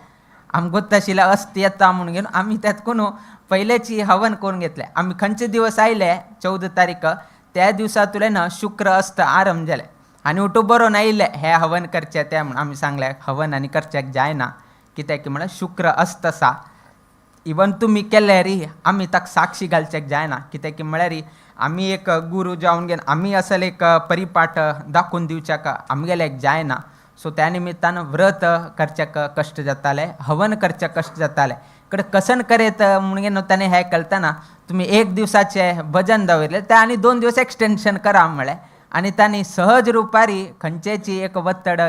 आमकां गोत्त आशिल्लें अस्त येता म्हणून घेवन आमी तेतकून पयलेची हवन करून घेतलें. आमी खंयचे दिवस आयले 14 तारीख त्या दिवसा तुलें ना शुक्र अस्त आरंभ जालें आनी उठू बरोवन आयिल्लें हें हवन करचें तें म्हूण आमी सांगलें हवन आनी करचेक जायना कित्याक म्हळ्यार शुक्र अस्त आसा. इवन तुमी केल्यार री आमी ताका साक्षी घालचेक जायना कित्याक म्हळ्यार आमी एक गुरू जावन घेवन आमी असल एक परिपाठ दाखोवन दिवच्याक आमगेल्याक जायना. सो त्या निमित्तान व्रत करच्याक कश्ट जाताले, हवन करच्याक कश्ट जाताले. कडेन कसन करेत म्हणून ताणें हें कळतना तुमी एक दिवसाचें भजन दवरलें तें आनी 2 दिवस एक्सटेंशन करा म्हळें आनी तांणी सहज रुपारी खंयचेची एक वत्तड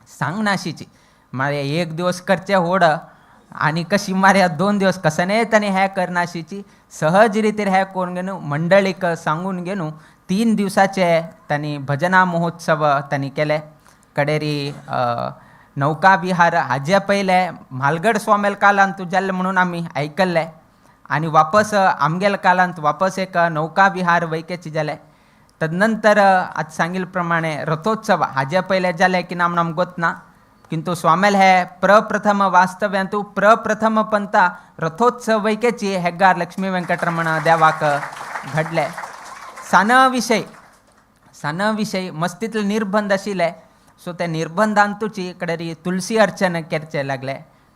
सांगनाशीची मागीर एक दिवस करचें होड आनी कशी मारया 2 दिवस कसने तांणी हें करनाशीची सहज रितीर हें करून घेवन मंडळीक सांगून घेवन 3 दिवसाचे तांणी भजना महोत्सव तांणी केले. कडेरी नौका विहार हाजे पयले म्हालगड स्वामेल कालांत जाल्लें म्हणून आमी आयकल्लें आनी वापस आमगेल कालांत वापस एक नौका विहार वैकेची जालें. तदनंतर आतां सांगिल्ले प्रमाणे रथोत्सव हाजे पयले जाले की ना म्हूण आमकां गोत ना, किंतु स्वामेल हे प्रप्रथम वास्तव्यांतु प्रप्रथम पंता रथोत्सव वैकेची हेग्गार लक्ष्मी वेंकटरमण देवाक घडले. सान विशय, सान विशय मस्तीतले निर्बंध आशिल्ले. सो त्या निर्बंधान तुची कडेरी तुलसी अर्चन करचे लागले,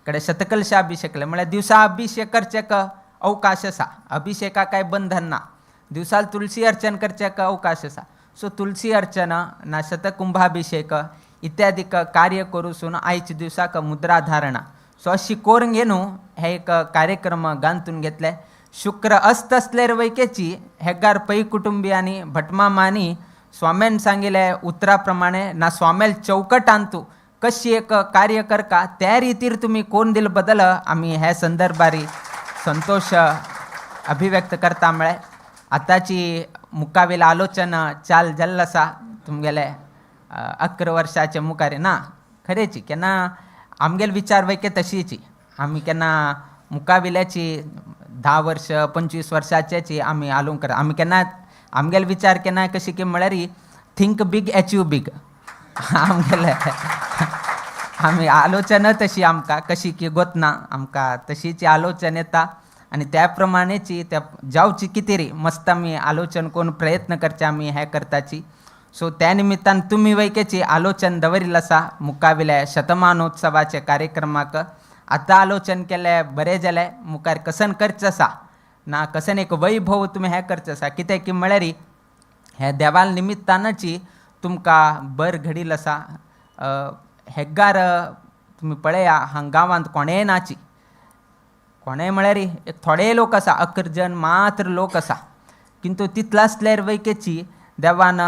कडे शतकलशाभिषेक म्हळ्यार दिवसा अभिषेक करचेक अवकाश आसा, अभिषेका काय बंधन ना, दिवसाल तुलसी अर्चन करचेक अवकाश आसा. सो तुलसी अर्चना ना शतकुंभाभिषेक इत्यादी कार्य करूसून आयच्या दिवसाक मुद्राधारणा सो अशी करून घेवन हे एक कार्यक्रम गांथून घेतले. शुक्र अस्त असल्यार वैकेची हेगार पै कुटुंबियांनी भटमामांनी स्वाम्यान सांगिल्ले उतरा प्रमाणे ना स्वामेल चौकटांतू कशी एक कार्य करका त्या रितीर तुमी कोण दिल बदल आमी हे संदर्भारी संतोष अभिव्यक्त करता. म्हळ्यार आतांची मुखावेल आलोचना चाल जाल्लो आसा तुमगेले 11 वर्साचे मुखार ना खरेची केन्ना आमगेले विचार वैके तशीची आमी केन्ना मुखाविल्याची 10 वर्ष 25 वर्साचेची आमी आलोवंक आमी केन्ना आमगेले विचार केन्ना कशी की म्हळ्यार थिंक बीग एचीव बीग आमगेले आमी आलोचना तशी आमकां कशी की गोतना आमकां तशीची आलोचना येता आनी त्या प्रमाणेची त्या जावची कितें री मस्त आमी आलोचन करून प्रयत्न करचे आमी हें करताची. सो त्या निमित्तान तुमी वैकेची आलोचन दवरिल्लें आसा मुखावेल्या शतमानोत्सवाचे कार्यक्रमाक. आतां आलोचन केलें बरें जालें, मुखार कसन करचें आसा ना कसन एक वैभव तुमी हें करचें आसा कित्याक की म्हळ्यार हे देवाल निमित्तानची तुमकां बर घडील आसा. हेगार तुमी पळया हांगा गांवांत कोणेय नाची कोणेय म्हळ्यार एक थोडे लोक आसा 11 जण मात्र लोक आसा, किंतु तितलो आसल्यार वैकेची देवान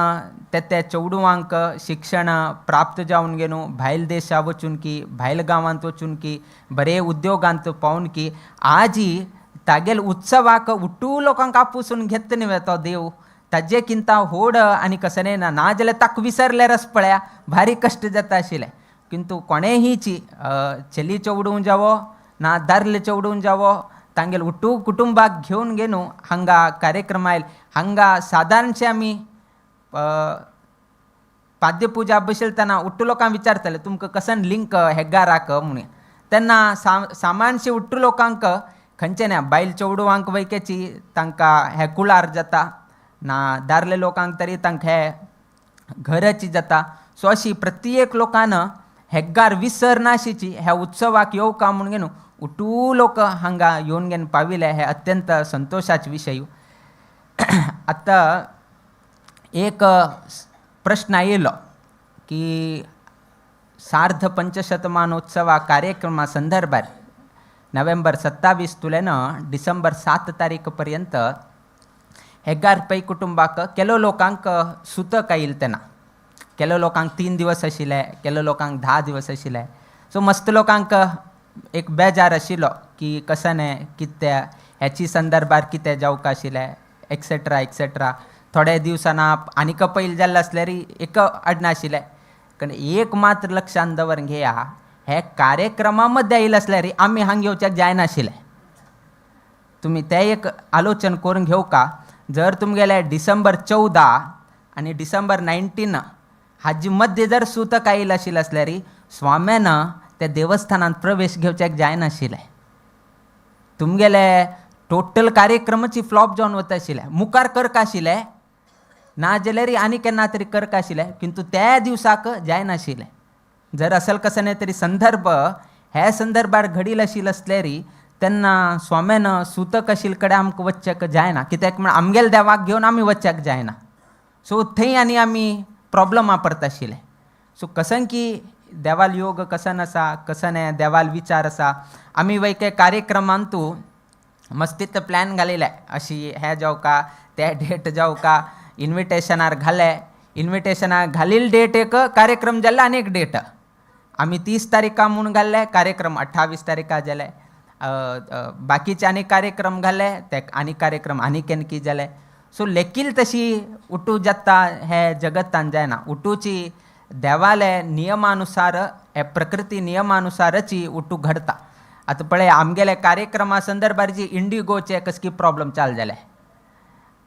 ते त्या चेडवांक शिक्षण प्राप्त जावन घेवन भायल देशा वचून की भायल गांवांत वचून की बरे उद्योगांत पावून की आजी तागेल उत्सवाक उट्टू लोकांक आपुसून घेत न्ही तो देव ताजे किंता होड आनी कसने ना ना जाल्यार ताका विसरल्यार आस पळया भारी कश्ट जाता आशिल्ले. किंतु कोणेहीची चली चेडूं जावो ना दादले चेडूं जावो तांगेल उट्टू कुटुंबाक घेवन घेवन हांगा कार्यक्रम आयल. हांगा सादारणशे आमी पाद्यपुजा बसयतना उट्टू लोकांक विचारताले तुमकां कसन लिंक हेगाराक म्हणून, तेन्ना सामानशे उट्टू लोकांक खंयचे ना बायल चेडवांक वैकेची तांकां हे कुळार जाता ना दादले लोकांक तरी तांकां हे घराची जाता. सो अशी प्रत्येक लोकान हेगार विसर नाशिची ह्या उत्सवाक येवका म्हणून घेवन उटू लोक हांगा येवन घेवन पाविले हे अत्यंत संतोशाचे विशय. आतां एक प्रश्न आयिल्लो की सार्ध पंचशतमानोत्सवा कार्यक्रमा संदर्भार नोव्हेंबर 27 तुल्यान डिसेंबर 7 तारीख पर्यंत हेगार पै कुटुंबाक केलो लोकांक सुतक आयिल्लें तेन्ना केलो लोकांक 3 दिवस आशिल्ले, केलो लोकांक 10 दिवस आशिल्ले. सो मस्त लोकांक एक बेजार आशिल्लो की कसने कितें ह्याची संदर्भार कितें जावंक आशिल्लें एक्सेट्रा एक्सेट्रा. थोडे दिवसाना आनीक पयलीं जाल्लें आसल्यार एक अडनाशिल्लें. कारण एक मात्र लक्षांत दवर घेया हे कार्यक्रमा मदें आयिल्लें आसल्यार आमी हांगा येवच्याक जायनाशिल्लें. तुमी तें एक आलोचन करून घेवका. जर तुमगेले डिसेंबर 14 आनी डिसेंबर 19 हाजे मदें जर सुतक आयिल्लें आशिल्लें आसल्यार स्वाम्यान त्या देवस्थानांत प्रवेश घेवच्याक जायनाशिल्लें. तुमगेले टोटल कार्यक्रमाची फ्लॉप जावन वता आशिल्लें. मुखार करका आशिल्लें ना जाल्यार आनी केन्ना तरी करका आशिल्लें, किंतु त्या दिवसाक जायनाशिल्लें. जर असल कसं न्ही तरी संदर्भ हे संदर्भार घडील आशिल्लें आसल्यार तेन्ना स्वाम्यान सुतक आशिल्ले कडेन आमकां वचच्याक जायना, कित्याक म्हण आमगेले देवाक घेवन आमी वचच्याक जायना. सो थंय आनी आमी प्रॉब्लमा पडता आशिल्ले. सो कसन की देवाल योग कसन आसा कसन हे देवाल विचार आसा आमी वैके कार्यक्रमांतू मस्तीत प्लॅन घालिल्ले अशी हे जावका ते डेट जावका इन्विटेशनार घाले, इन्विटेशनार घालील डेट एक कार्यक्रम जाल्ले आनी एक डेट आमी 30 तारीखा म्हूण घाल्ले कार्यक्रम 28 तारीखा जाले, बाकीचे आनी कार्यक्रम घाले ते आनी कार्यक्रम आनी केन्ना जाले. सो लेकील तशी उठू जाता हे जगतान जायना. उठूची देवाले नियमानुसार हे प्रकृती नियमानुसारची उठू घडता. आतां पळय आमगेले कार्यक्रमा संदर्भार जी इंडिगोचे कसकी प्रॉब्लम चालू जाले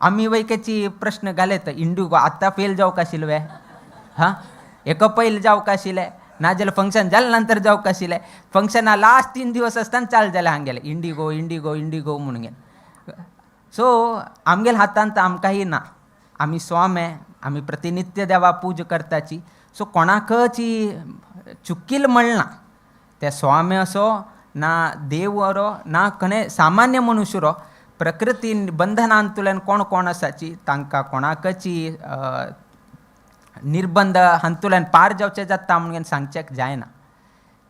आमी वैकेची प्रश्न घाले तर इंडिगो आतां फेल जावंक आशिल्ले वे हां एका पयलीं जावंक आशिल्ले. नाजाल्यार फंक्शन जालें नंतर जावंक आशिल्लें. फंक्शना लास्ट 3 दिवस आसतना चालू जालें हांगेलें इंडिगो इंडिगो इंडिगो म्हणून. सो आमगेले हातांत आमकांय ना, आमी स्वामे, आमी प्रतिनित्य देवा पूजा करताची. सो कोणाकच चुकील म्हणना, ते स्वामी असो ना देव रो ना खणे सामान्य मनुष्य रो, प्रकृतीन बंधनांतल्यान कोण कोण आसाची तांकां कोणाकच निर्बंध हातूंतल्यान पार जावचें जाता म्हणून सांगचें जायना.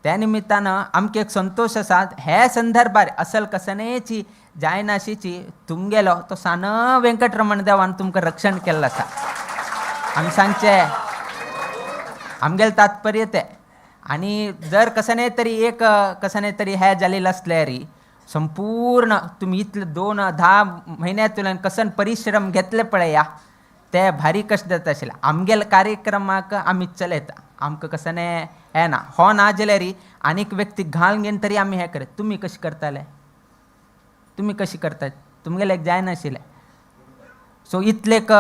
त्या निमित्तान आमकां एक संतोश आसा हे संदर्भार असल कसनेची जायनाशीची तुमगेलो तो सान वेंकटरमण देवान तुमकां रक्षण केल्लें आसा. आमी सांगचें आमगेलें तात्पर्य तें. आनी जर कसने तरी एक कसने तरी हें जालेलें आसल्यार संपूर्ण तुमी इतले 2-10 म्हयन्यांतल्यान कसन परिश्रम घेतले पळया ते भारी कश्ट जाता आशिल्लें. आमगेले कार्यक्रमाक आमी चलयता, आमकां कसने हें ना हो ना जाल्यार आनीक व्यक्ती घालून घेवन तरी आमी हें करत. तुमी कशें करताले, तुमी कशें करतात, तुमगेलें जायनाशिल्लें. सो इतलेक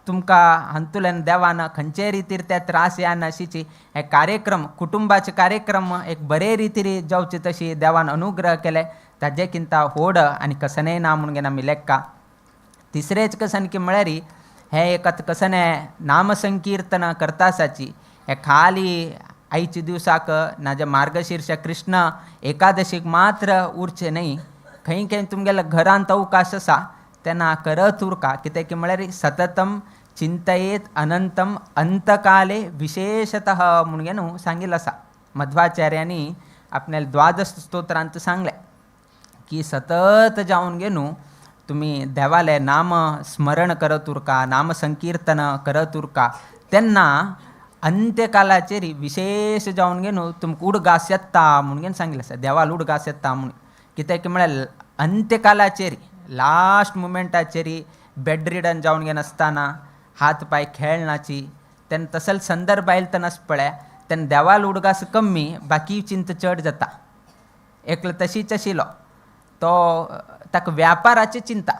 तुमकां हातूंतल्यान देवान खंयचे रितीर ते त्रास येनाशिची हे कार्यक्रम कुटुंबाचे कार्यक्रम एक बरे रितीर जावचे तशी देवान अनुग्रह केले ताजे किंता होड आनी कसनेय ना म्हणून आमी लेखा. तिसरेच कसन की म्हळ्यार हे एक आतां कसने नामसंकीर्तन करता आसाची हे खाली आयच्या दिवसाक नाजाल्यार मार्गशीर्ष कृष्ण एकादशीक मात्र उरचें न्हय, खंय खंय तुमगेल्या घरांत अवकाश आसा तेन्ना करत उरका. कित्याक की म्हळ्यार सततम चिंतयेत अनंतम अंतकाले विशेषतः म्हणून न्हू सांगिल्लें आसा. मध्वाचार्यांनी आपल्या द्वादश स्तोत्रांत सांगलें की सतत जावन गे न्हू तुमी देवालें नाम स्मरण करत उरका, नाम संकीर्तन करत उरका, तेन्ना अंत्यकालाचेर विशेष जावन गे न्हू तुमकां उडगास येता म्हणून सांगिल्लें आसा. देवाल उडगास येता म्हणून कित्याक की म्हळ्यार अंत्यकालाचेर लास्ट मुमेंटाचेर बेड रिडन जावन गे नासतना हात पांय खेळनाची तेन्ना तसले संदर्भ आयले तेन्ना पळय तेन्ना देवाल उडगास कमी बाकी चिंता चड जाता. एकलो तशीच आशिल्लो तो ताका व्यापाराची चिंता,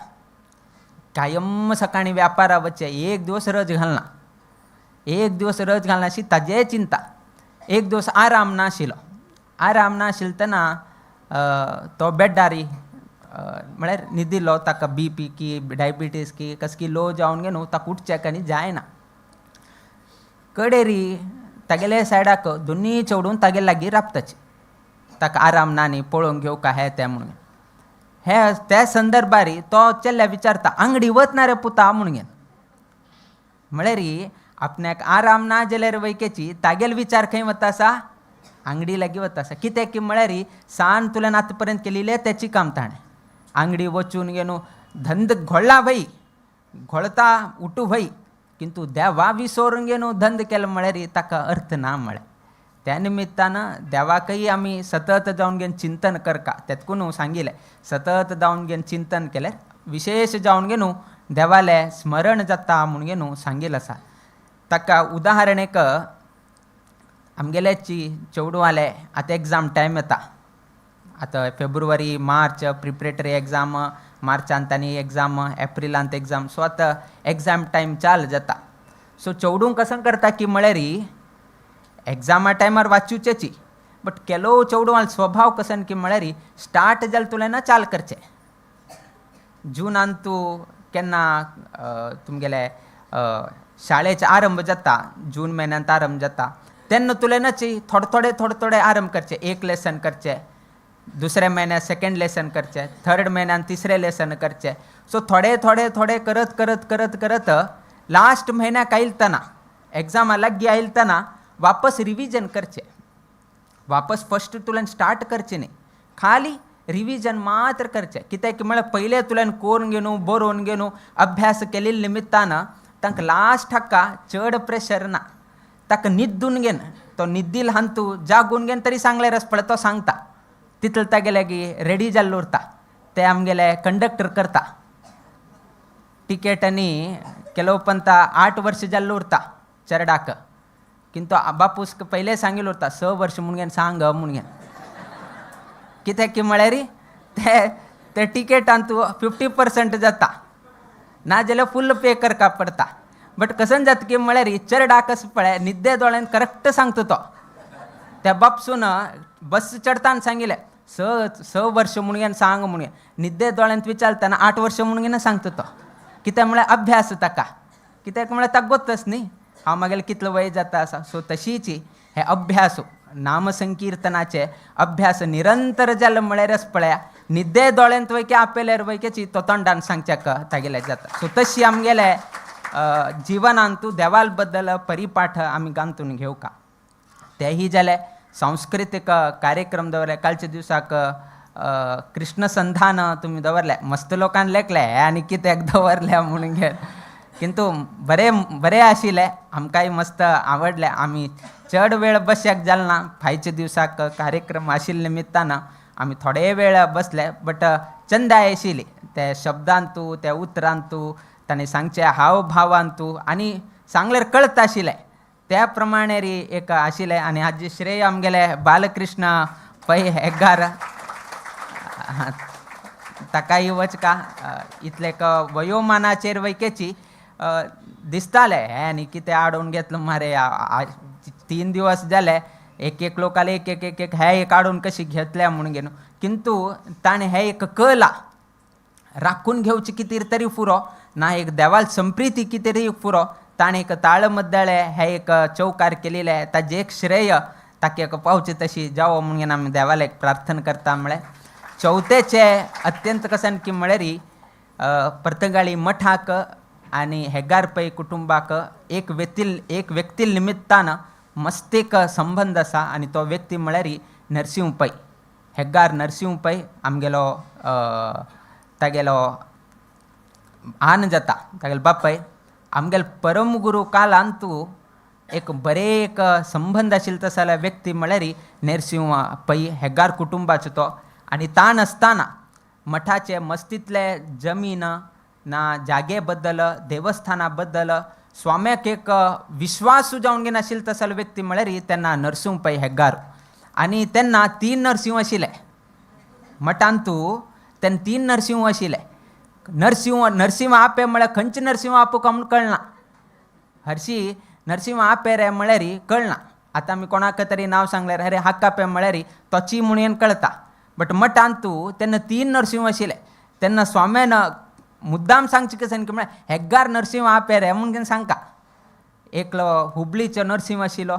कायम सकाळी व्यापारा वचचें, एक दिवस रज घालना, एक दिवस रज घालना अशी ताजेय चिंता. एक दिवस आराम नाशिल्लो, आराम नाशिल्लो तेन्ना तो बेड्डारी म्हळ्यार न्हिदिल्लो, ताका बी पी की डायबिटीज की कसकी लो जावन गे न्हू ताका उठचें आनी जायना. कडेरी तागेले सायडाक दोनूय चेडून तागे लागीं राबताची, ताका आराम ना न्ही पळोवंक घेवका हें तें म्हणून. हे त्या संदर्भार तो चेडल्या विचारता आंगडी वतना रे पुता म्हणून. म्हळ्यार आपल्याक आराम ना जाल्यार वैकेची तागेल विचार खंय वता आसा, आंगडी लागीं वता आसा. कित्याक की म्हळ्यार सान तुल्यान आतां पर्यंत केलेलें तेची काम ताणें आंगडी वचून गे न्हू धंद घोळ्ळा भाई, घोळता उठू भाई, किंतु देवा विसरून गे न्हू धंद केलो म्हळ्यार ताका अर्थ ना म्हळ्यार. त्या निमित्तान देवाकय आमी सतत जावन घेवन चिंतन करका, तेतकून सांगिल्लें सतत जावन घेवन चिंतन केल्यार विशेष जावन गे न्हू देवालें स्मरण जाता म्हणून गे न्हू सांगिल्लें आसा. ताका उदाहरण एक आमगेल्याची चेडवाले आतां एग्जाम टायम येता, आतां फेब्रुवारी मार्च प्रिपरेटरी एग्जाम, मार्चांत आनी एग्जाम, एप्रिलांत एग्जाम, सो आतां एग्जाम टायम चालू जाता. सो चेडूं कसं करता की म्हळ्यार एग्जामा टायमार वाचूचेची, बट केलो चेडवान स्वभाव कसन की म्हळ्यार स्टार्ट जालें तुलें ना चाल करचें. जुनान तूं केन्ना तुमगेले शाळेचे आरंभ जाता, जून म्हयन्यांत आरंभ जाता तेन्ना तुलें नाची थोडे थोडे थोडे थोडे आरंभ करचे, एक लेसन करचें, दुसऱ्या म्हयन्यात सेकंड लेसन करचें, थर्ड म्हयन्यान तिसरें लेसन करचें. सो थोडे थोडे थोडे करत करत करत करत लास्ट म्हयन्याक आयलतना एग्जामा लागीं आयलतना वापस रिविजन करचें, वापस फस्ट तुल्यान स्टार्ट करचें न्ही, खाली रिविजन मात्र करचें. कित्याक म्हळ्यार पयलें तुल्यान कोरून घेवन बरोवन घेवन अभ्यास केल्ले निमित्तान तांकां लास्ट हाका चड प्रेशर ना, ताका न्हिदून घेन तो न्हिदिल हांतू जागून घेन तरी सांगल्यार पळय तो सांगता तितले तागे लागीं रेडी जाल्लो उरता. ते आमगेले कंडक्टर करता टिकेट आनी ಕೆಲವು पंत 8 वर्ष जाल्लो उरता चेरडाक, किंतु बापूस पयलें सांगिल्लो उरता 6 वर्ष म्हणून सांग म्हणून. कित्याक की म्हळ्यार ते ते टिकेटान तूं 50% जाता, ना जाल्यार फूल पे करका पडटा. बट कसन जाता की म्हळ्यार चेरडाक पळय न्हिद्दे दोळ्यान करेक्ट सांगता तो, त्या बापसून बस चडताना सांगितलें 6 वर्ष म्हणून सांग म्हणून निद्दे दोळ्यांत विचारताना 8 वर्ष म्हणून सांगता तो कित्याक म्हळ्यार अभ्यास ताका कित्याक म्हळ्यार ताका गोत्तच न्ही हांव मागेलें कितलो वय जाता आसा. सो तशीच हे अभ्यास नामसंकीर्तनाचे अभ्यास निरंतर जालो म्हळ्यारच पळया निद्दे दोळ्यांत वयके आपल्यार वयकेची तो तोंडान सांगच्याक तागेले जाता. सो तशी आमगेले जिवनांतू देवाल बद्दल परिपाठ आमी गांतून घेवका. तेही जाले सांस्कृतीक कार्यक्रम दवरले. कालच्या दिवसाक कृष्णसंधान तुमी दवरले मस्त लोकान लेखले आनी कित्याक दवरले म्हणून घे किंतु बरे बरे आशिल्ले आमकांय मस्त आवडले. आमी चड वेळ बसयाक जाल ना फायच्या दिवसाक कार्यक्रम आशिल्ले निमित्तान आमी थोडे वेळ बसले बट चंदाय आशिल्ली त्या शब्दांतू त्या उतरांतू ताणें सांगचे हावभावांतू आनी सांगल्यार कळत आशिल्लें त्या प्रमाणे री एक आशिल्लें. आनी हाजे श्रेय आमगेले बालकृष्ण पै हेगार ताकाय वचका इतले वयोमानाचेर वैकेची दिसताले हें आनी कितें आडोवन घेतलो मरे 3 दिवस जाले एक एक लोकाले एक एक एक एक हे एक आडोवन कशी घेतल्या म्हणून घेवन किंतु ताणें हे एक कला राखून घेवची कितें तरी पुरो ना एक देवाल संप्रिती कितें तरी पुरो ताणें एक ताळमद्दळे हे एक चौकार केलेले ताजें एक श्रेय ताका एक पावचे तशी जावो म्हणून आमी देवाला एक प्रार्थना करता. म्हळ्यार चवथेचे अत्यंत कसन की म्हळ्यार पर्तगाळी मठाक आनी हेगार पै कुटुंबाक एक व्यक्ती निमित्तान मस्त एक संबंद आसा आनी तो व्यक्ती म्हळ्यार नरसिंह पै हेगार नरसिंह पै आमगेलो तागेलो आन जाता तागेलो बापय आमगेलो परमगुरू कालांतू एक बरे एक संबंद आशिल्लो तसो जाल्यार व्यक्ती म्हळ्यार नरसिंह पै हेगार कुटुंबाचो तो. आनी ताण आसतना मठाचे मस्तींतले जमीन ना जागे बद्दल देवस्थाना बद्दल स्वाम्याक एक विश्वासू जावन घेवन आशिल्लो तसो व्यक्ती म्हळ्यार तेन्ना नरसिंह पै हेगार. आनी तेन्ना 3 नरसिंह आशिल्ले मठांतू तेन्ना 3 नरसिंह आशिल्ले. नरसिंह नरसिंह आपे म्हळ्यार खंयचे नरसिंह आपूक म्हूण कळना हरशी नरसिंह आपे रे म्हळ्यार कळना. आतां आमी कोणाक तरी नांव सांगल्यार अरे हाका पे म्हळ्यार तोची म्हणून कळता बट मठांतू तेन्ना 3 नरसिंह आशिल्ले. तेन्ना स्वाम्यान मुद्दाम सांगचे कशें की म्हळ्यार हेगार नरसिंह आपे रे म्हणून कितें सांगता. एकलो हुबळीचो नरसिंह आशिल्लो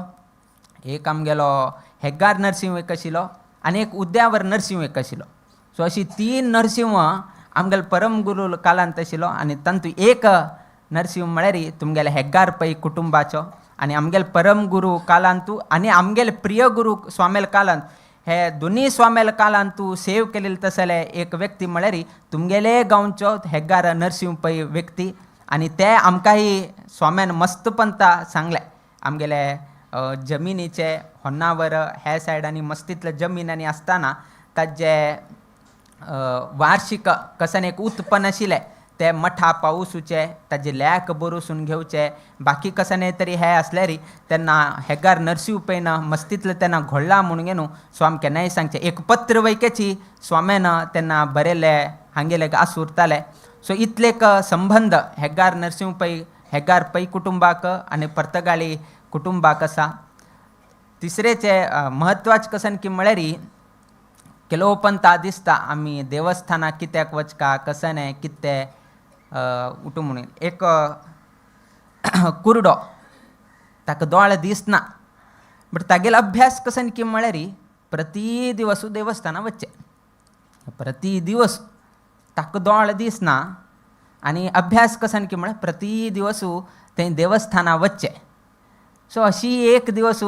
एक आमगेलो हेगार नरसिंह एक आशिल्लो आनी एक उद्यावर नरसिंह एक आशिल्लो. सो अशी 3 नरसिंह आमगेलो परमगुरू कालांत आशिल्लो आनी तातूंत एक नरसिंह म्हळ्यार तुमगेले हेगार पै कुटुंबाचो आनी आमगेले परमगुरू कालांतू आनी आमगेले प्रिय गुरू स्वामेल कालांत हे दोनी स्वामेल कालांतू सेव केलेले तसले एक व्यक्ती म्हळ्यार तुमगेले गांवचो हेगार नरसिंह पै व्यक्ती. आनी ते आमकांय स्वाम्यान मस्त पंता सांगले आमगेले जमिनीचे होन्नावर ह्या सायडांनी मस्तींतले जमीन आनी आसतना ताजे वार्षिक कसन एक उत्पन्न आशिल्लें ते मठा पावसूचे ताजे लेख बरोसून घेवचे बाकी कसन तरी हे आसल्यार तेन्ना हेगार नरसिंह पैन मस्तींतले तेन्ना घोळ्ळा म्हणून न्हू स्वामी केन्नाय सांगचें एक पत्र वैकेची स्वाम्यान तेन्ना बरयले हांगेले आस उरताले. सो इतले एक संबंद हेगार नरसिंह पै हेगार पै कुटुंबाक आनी पर्तगाळी कुटुंबाक आसा. तिसरेचे म्हत्वाचें कसन की म्हळ्यार केलोवपंता दिसता आमी देवस्थानाक कित्याक वचका कसन कितें उठू म्हणून एक कुरडो ताका दोळे दिसना बट तागेलो अभ्यास कसन की म्हळ्यार प्रति दिवस देवस्थानाक वचचें प्रति दिवस ताका दोळे दिसना आनी अभ्यास कसन की म्हळ्यार प्रति दिवस थंय देवस्थानाक वचचें. सो अशी एक दिवस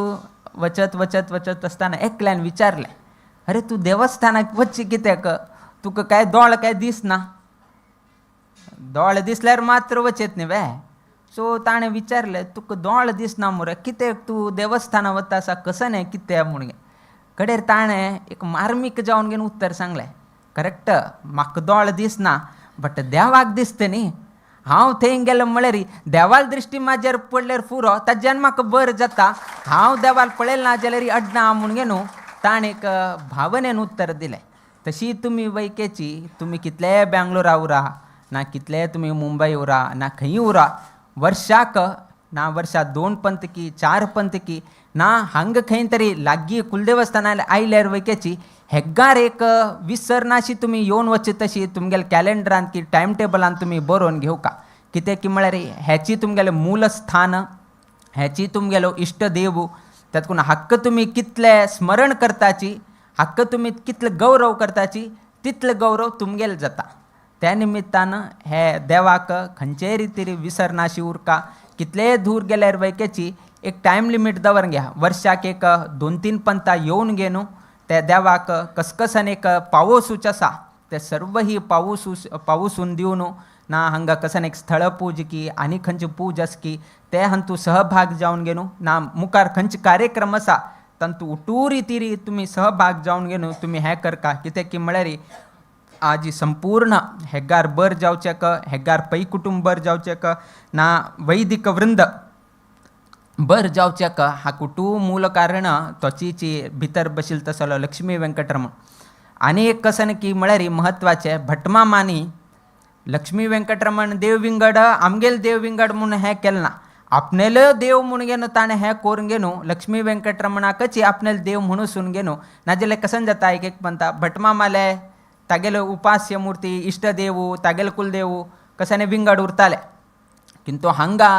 वचत वचत वचत आसतना एकल्यान विचारलें अरे तूं देवस्थानाक वचचें कित्याक तुका काय दोळे काय दिसना दोळे दिसल्यार मात्र वचत न्ही वे. सो ताणें विचारलें तुका दोळे दिसना मुरे कित्याक तूं देवस्थानाक वता आसा कसं न्ही कितें म्हणून कडेर ताणें एक मार्मीक जावन घेवन उत्तर सांगलें करेक्ट म्हाका दोळे दिसना बट देवाक दिसता न्ही हांव थंय गेलो म्हळ्यार देवाल दृश्टी म्हाजेर पडल्यार पुरो ताज्यान म्हाका बरें जाता हांव देवाल पळयलें ना जाल्यार अडना म्हणून न्हू ताणें एक भावनेन उत्तर दिलें. तशी तुमी वैकेची तुमी कितले बेंगलोरा उरा ना कितले तुमी मुंबय उरा ना खंय उरा वर्षाक ना वर्षा 2 पंतकी 4 पंतकी ना हांगा खंय तरी लागीं कुलदेवस्थानार आयल्यार वयकेची हेग्गार एक विसरनाशी तुमी येवन वचचे तशी तुमगेले कॅलेंडरान की टायम टेबलान तुमी बरोवन घेवका. कितें की म्हळ्यार हेची तुमगेलें मूल स्थान, हेची तुमगेलो इश्ट देव, तातूंत हक्क तुमी कितले स्मरण करताची, हक्क तुमी कितले गौरव करताची तितले गौरव तुमगेले जाता. त्या निमित्तान हे देवाक खंयचेय रितीर विसरनाशी उरका. कितलेय दूर गेल्यार वयकेची एक टायम लिमीट दवर घ्या, वर्षाक एक 2-3 पंता येवन घे न्हू त्या देवाक कसकसान एक पावोसूच आसा ते सर्व ही पावसून दिवन ना हांगा कसन एक स्थळ पूज की आनी खंयची पूज आस की ते हांतू सहभाग जावन घे न्हू ना मुखार खंयचे कार्यक्रम आसा तांतू उटूरी तिरी तुमी सहभाग जावन घे न्हू तुमी हें करका. कितें की म्हळ्यार आज संपूर्ण हेगार बर जावचेक, हेगार पै कुटुंब बर जावचेक ना वैदिक वृंद बर जावचेक हा कुटुंब मूल कारण तोचीची भितर बशील तसलो लक्ष्मी वेंकटरमण. आनी एक कसन की म्हळ्यार म्हत्वाचें भटमामांनी लक्ष्मी वेंकटरमण देव विंगड आमगेल देव विंगड म्हूण हें केलें ना, आपणेलो देव म्हूण घेवन ताणें हें करून घेवन लक्ष्मी वेंकटरमणाकच आपणेलो देव म्हणून घेवन. नाजाल्यार कसन जाता एक एक म्हणटा भटमामाले तागेले उपास्य मूर्ती इश्टदेव तागेले कुलदेव कशाने विंगड उरताले, किंतु हांगा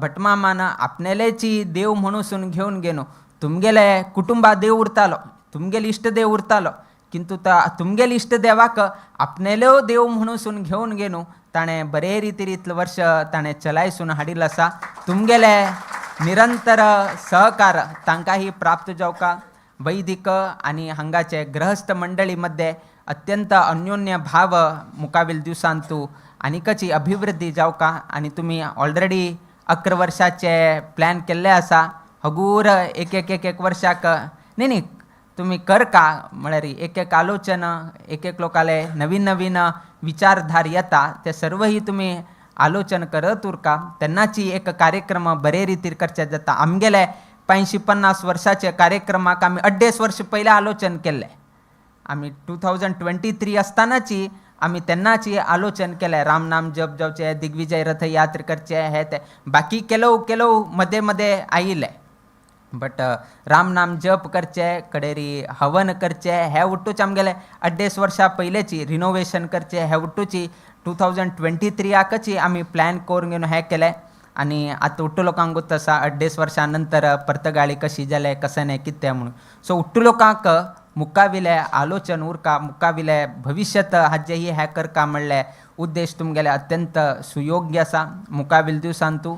भटमामान आपणेलेची देव म्हणून घेवन घेवन तुमगेले कुटुंबा देव उरतालो, तुमगेले इश्टदेव उरतालो, किंतु तुमगेले इश्टदेवाक आपणेलो देव म्हणून घेवन घेवन ताणें बरे रितीर इतले वर्ष ताणें चलायसून हाडिल्लो आसा. तुमगेले निरंतर सहकार तांकांय प्राप्त जावका. वैदिक आनी हांगाचे गृहस्थ मंडळी मध्ये अत्यंत अन्योन्य भाव मुकावील दिवसांतू आनीकची अभिवृद्धी जावका. आनी तुमी ऑलरेडी 11 वर्षाचे प्लॅन केल्ले आसा, हगूर एक एक एक एक वर्षाक न्ही न्ही तुमी करका म्हळ्यार एक एक आलोचन एक एक लोकाले नवीन नवीन विचारधार येता ते सर्वही तुमी आलोचन करत उरका. तेन्नाची एक कार्यक्रम बरे रितीर करचे जाता. आमगेले 85-50 वर्षाचे कार्यक्रमाक आमी 2.5 वर्ष पयलें आलोचन केल्लें. आमी 2023 आसतनाची आमी तेन्नाची आलोचन केलें, राम नाम जप जावचें, दिग्विजय रथ यात्रा करचें, हें तें बाकी केलो केलो मदें मदें आयिल्लें, बट राम नाम जप करचें कडेरी हवन करचें हें उट्टूच आमगेलें 2.5 वर्सां पयलेची रिनोवेशन करचें हें उट्टूची 2023आकच आमी प्लॅन करून घेवन हें केलें. आनी आतां उट्टू लोकांक गोत्त आसा 2.5 वर्सां नंतर पर्तगाळी कशी जालें कशें न्ही कितें म्हणून. सो उट्टू लोकांक मुखाविले आलोचन उरका, मुखाविले भविष्यत हाजेही हें करका म्हणलें उद्देश तुमगेले अत्यंत सुयोग्य आसा. मुखाविल दिवसांतू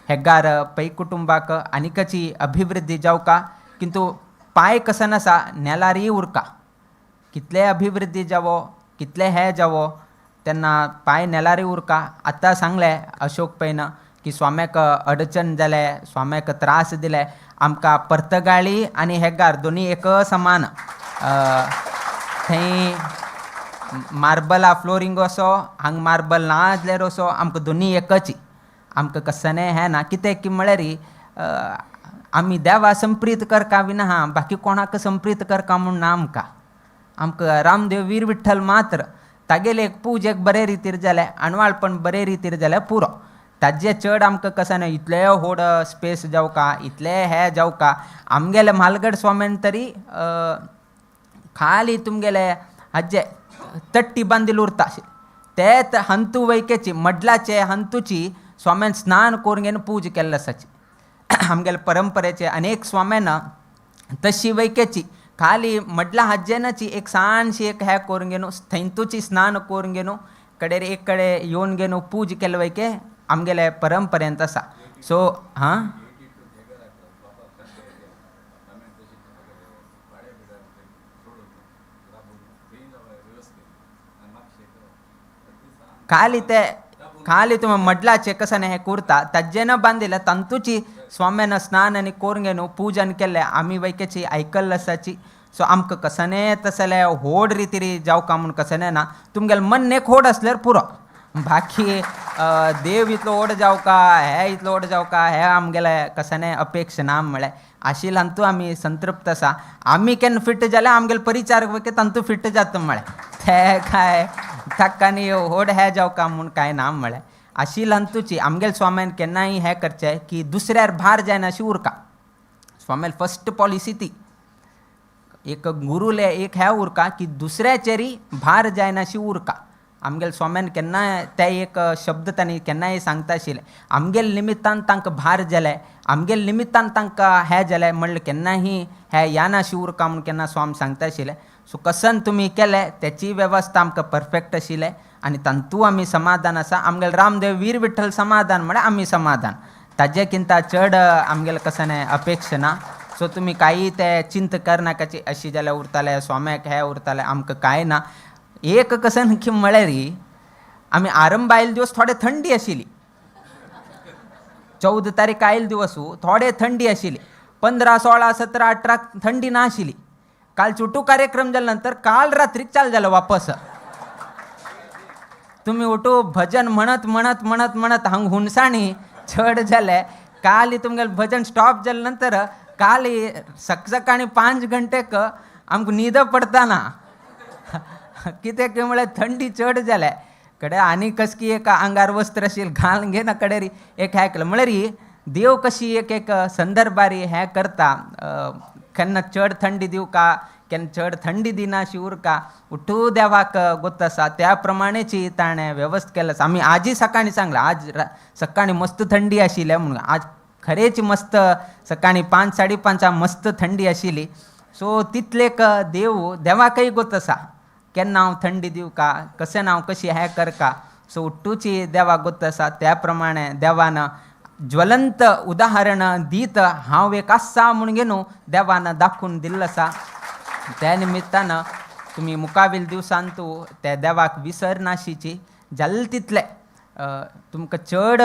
हेगार पै कुटुंबाक आनीकची अभिवृद्धी जावका, किंतु पांय कसन आसा नेलारय उरका. कितले अभिवृद्धी जावो कितले हे जावो तेन्ना पांय नेलारय उरका. आतां सांगलें अशोक पैन की स्वाम्याक अडचण जालें, स्वाम्याक त्रास दिले, आमकां पर्तगाळी आनी हेगार दोनी एक समान. थंय मार्बला फ्लोरींग असो हांगा मार्बल ना आसल्यार असो आमकां दोनी एकच, आमकां कसलें हें ना. कितें की म्हळ्यार आमी देवा संप्रीत करका बी ना, बाकी कोणाक संप्रीत करका म्हूण ना आमकां. आमकां रामदेव वीर विठ्ठल मात्र तागेले एक पूज एक बरे रितीर जालें, अणवाळपण बरे रितीर जालें पुरो. ताजे चड आमकां कशें न्हय इतले व्हड स्पेस जावका इतले हे जावका. आमगेले म्हालगड स्वाम्यान तरी खाली तुमगेले हाजे तट्टी बांदिल उरता तेच हंतू वैकेची मडलाचे हंतूची स्वाम्यान स्नान करून घेवन पूज केल्ले आसाची. आमगेले परंपरेचे अनेक स्वाम्यान तशी वैकेची खाली मडला हाजेनाची एक सानशी एक हे करून घेवन थंयतूची स्नान करून घेवन कडेर एक कडेन येवन घेवन पूज केले वैके आमगेले परंपरेंत आसा. सो हां खाली ते खाली तुमी मडलाचे कशें हें करता ताजें न बांदिल्लें तांतूची स्वाम्यान स्नान आनी करून घेवन पूजन केल्लें आमी वैकेची आयकल्लें आसाची. सो आमकां कसनें तसलें व्हड रितीर जावका म्हूण कसनें ना, तुमगेलें मन एक व्हड आसल्यार पुरो, बाकी देव इतलो व्हड जावका हे इतलो व्हड जावका हे आमगेलें कसनें अपेक्षा ना. म्हळ्यार आशिल्ले हातूंत आमी संतृप्त आसा. आमी केन्ना फिट जाल्यार आमगेले परिचारक वयके तांतू फिट जाता म्हळ्यार ते काय ताका न्ही व्हड हें जावका म्हूण कांय ना म्हळ्यार. आशिल्ल्यान तुची आमगेल स्वाम्यान केन्नाय हें करचें की दुसऱ्यार भार जायना अशी उरका. स्वाम्याल फस्ट पॉलिसी ती एक गुरूले एक हें उरका की दुसऱ्याचेरय भार जायना अशी उरका. आमगेल स्वाम्यान केन्नाय ते एक शब्द तांणी केन्नाय सांगता आशिल्ले, आमगेल निमित्तान तांकां भार जाले, आमगेल निमित्तान तांकां हें जालें म्हणलें केन्नाय हें यानाशी उरका म्हूण केन्ना स्वाम सांगता आशिल्ले. सो कसन तुमी केलें तेची वेवस्था आमकां परफेक्ट आशिल्लें आनी तांतू आमी समाधान आसा. आमगेल रामदेव वीर विठ्ठल समाधान म्हळ्यार आमी समाधान, ताजे किंता चड आमगेले कसन अपेक्षा ना. सो तुमी कांय ते चिंता करनाकाची अशी जाल्यार उरताले स्वाम्याक हें उरतालें, आमकां कांय ना. एक कसन की म्हळ्यार आमी आरंभ आयल दिवस थोडे थंडी आशिल्ली, 14 तारीख आयल दिवस थोडे थंडी आशिल्ली, 15 16 17 18 थंडी ना आशिल्ली. काल चुटू कार्यक्रम जाल्या नंतर काल रात्रीक चाल जालो वापस. तुमी उठू भजन म्हणत म्हणत म्हणत म्हणत हांग हुनसाणी चड जाले. काल तुमगेले भजन स्टॉप जाले नंतर काल सकाळी 5 घंटेक आमकां न्हीद पडता ना, कित्याक म्हळ्यार थंडी चड जाले कडे आनी कसकी एक आंगार वस्त्र आशिल्लें घालून घेना कडेरी एक हें केलें. म्हळ्यार देव कशी एक एक संदर्भारी हें करता, केन्ना चड थंडी दिवका केन्ना चड थंडी दिना अशी उरका, उठू देवाक गोत आसा त्या प्रमाणेची ताणें वेवस्था केल्ली आसा. आमी आजय सकाळीं सांगलां, आज सकाळीं मस्त थंडी आशिल्ली म्हणून, आज खरेंच मस्त सकाळीं 5 5:30 मस्त थंडी आशिल्ली. सो तितलेक देव देवाकय गोत आसा केन्ना हांव थंडी दिवका, कशें हांव कशी हें करका. सो उट्टूची देवाक गोत आसा त्या प्रमाणे देवान ज्वलंत उदाहरण दीत हांव एक आसा म्हूण घेवन देवान दाखोवन दिल्लो आसा. त्या निमित्तान तुमी मुखावेल दिवसान तूं त्या देवाक विसरनाशीची जालें तितलें तुमकां चड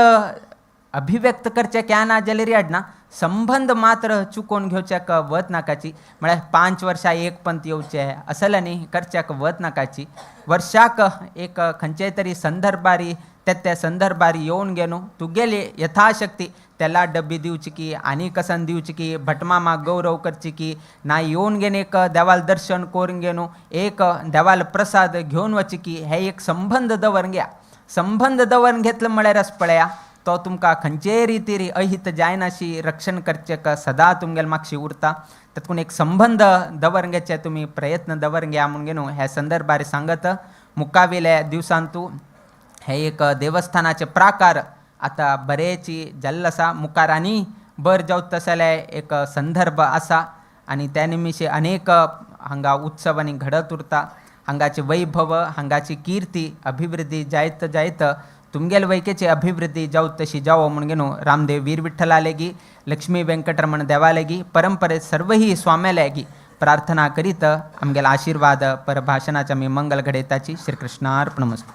अभिव्यक्त करचें क्या ना जाल्यार हाडना, संबंद मात्र चुकोवन घेवच्याक वत नाकाची. म्हळ्यार 5 वर्सां एक पंत येवचें असलें न्ही करच्याक वत नाकाची. वर्षाक एक खंयचे तरी संदर्भारी त्या त्या संदर्भार येवन घेवन तुगेली यथाशक्ती तेला डब्बी दिवची की आनी कसन दिवची की भटमामाक गौरव करची की ना येवन घेवन एक देवाल दर्शन करून घेवन एक देवाल प्रसाद घेवन वची की हे एक संबंद दवरून घ्या. संबंद दवरून घेतलो म्हळ्यार पळया तो तुमकां खंयचेय रितीर अहित जायनाशी रक्षण करचें सदां तुमगेले मागशी उरता. तातूंत एक संबंद दवरून घेवचे तुमी प्रयत्न दवरून घ्या म्हूण घेवन ह्या संदर्भार सांगत मुखावेल्या दिवसांतू हे एक देवस्थानाचे प्राकार आतां बरेची जाल्लो आसा, मुखार आनी बर जावत तसले एक संदर्भ आसा आनी त्या निमिषे अनेक हांगा उत्सव आनी घडत उरता. हांगाचे वैभव हांगाची कीर्ती अभिवृद्धी जायत जायत तुमगेले वैकेची अभिवृद्धी जावत तशी जावो म्हूण घेवन रामदेव वीर विठ्ठलालेगी लक्ष्मी वेंकटरमण देवालेगी परंपरेत सर्वही स्वाम्यालेगी प्रार्थना करीत आमगेले आशीर्वाद परभाषणाचे आमी मंगल घडयताची. श्रीकृष्णार्पणमस्तु.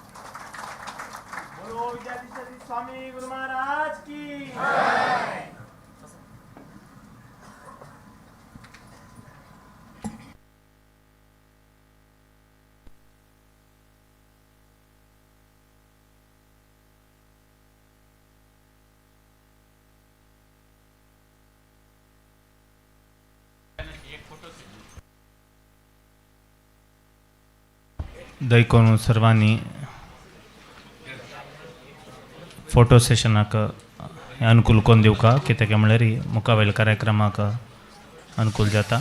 दयकून सर्वांनी फोटो सेशनाक अनुकूल कोण दिवका कित्याक म्हळ्यार मुखावेल कार्यक्रमाक अनुकूल जाता.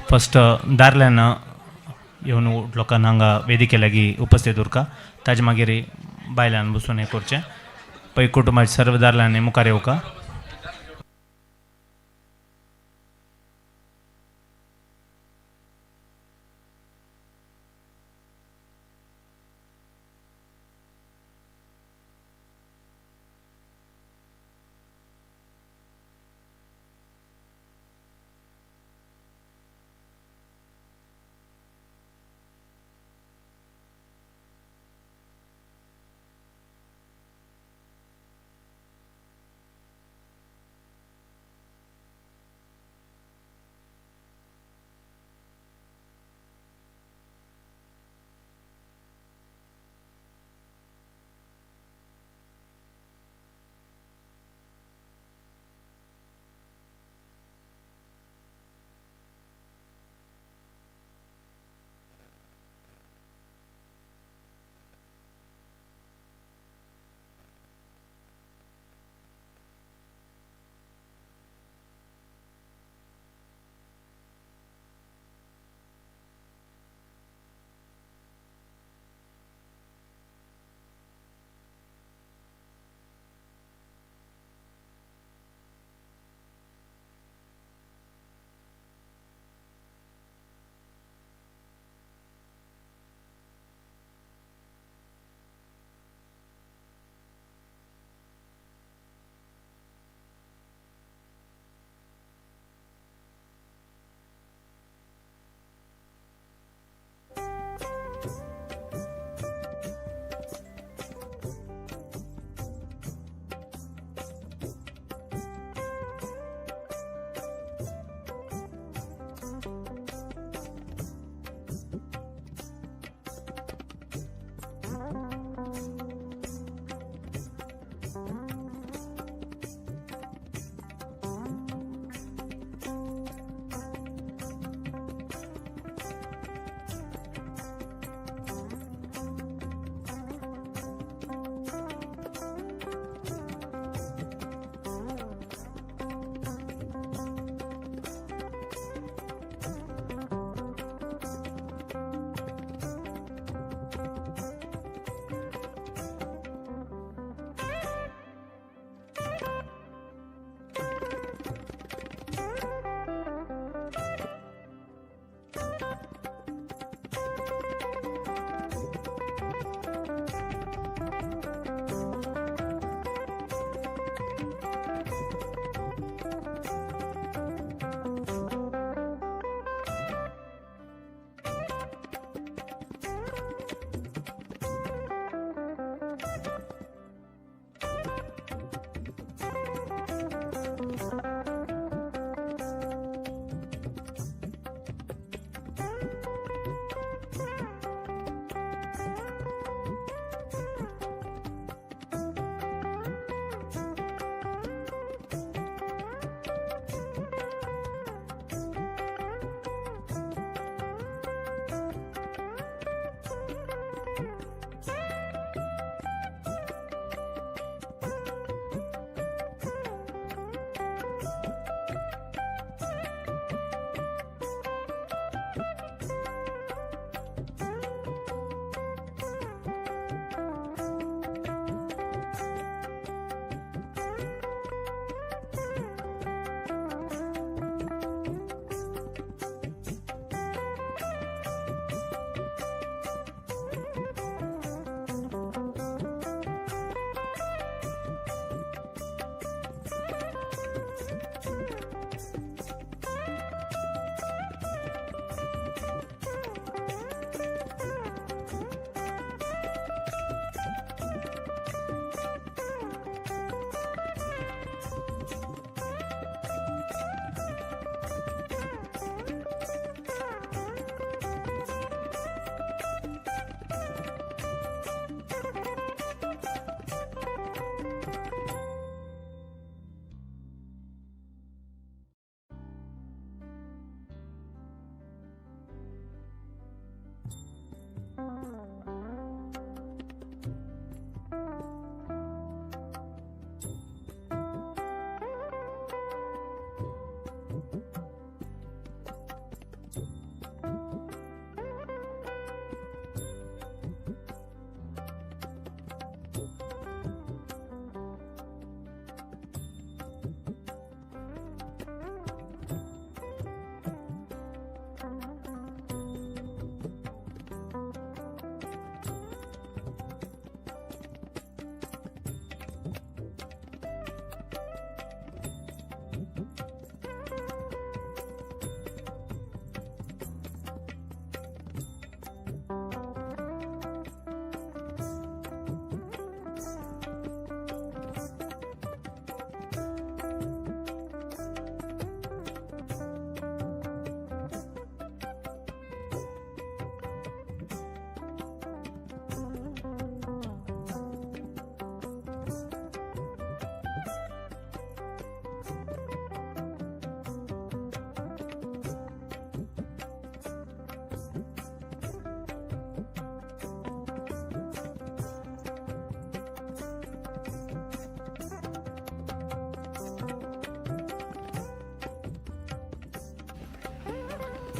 फस्ट दारल्यान येवन लोकांक हांगा वेदिके लागीं उपस्थित उरका, ताजे मागीर बायल्यान बसून हें करचें. पै कुटुंबाचे सर्व दारल्यांनी मुखार येवका.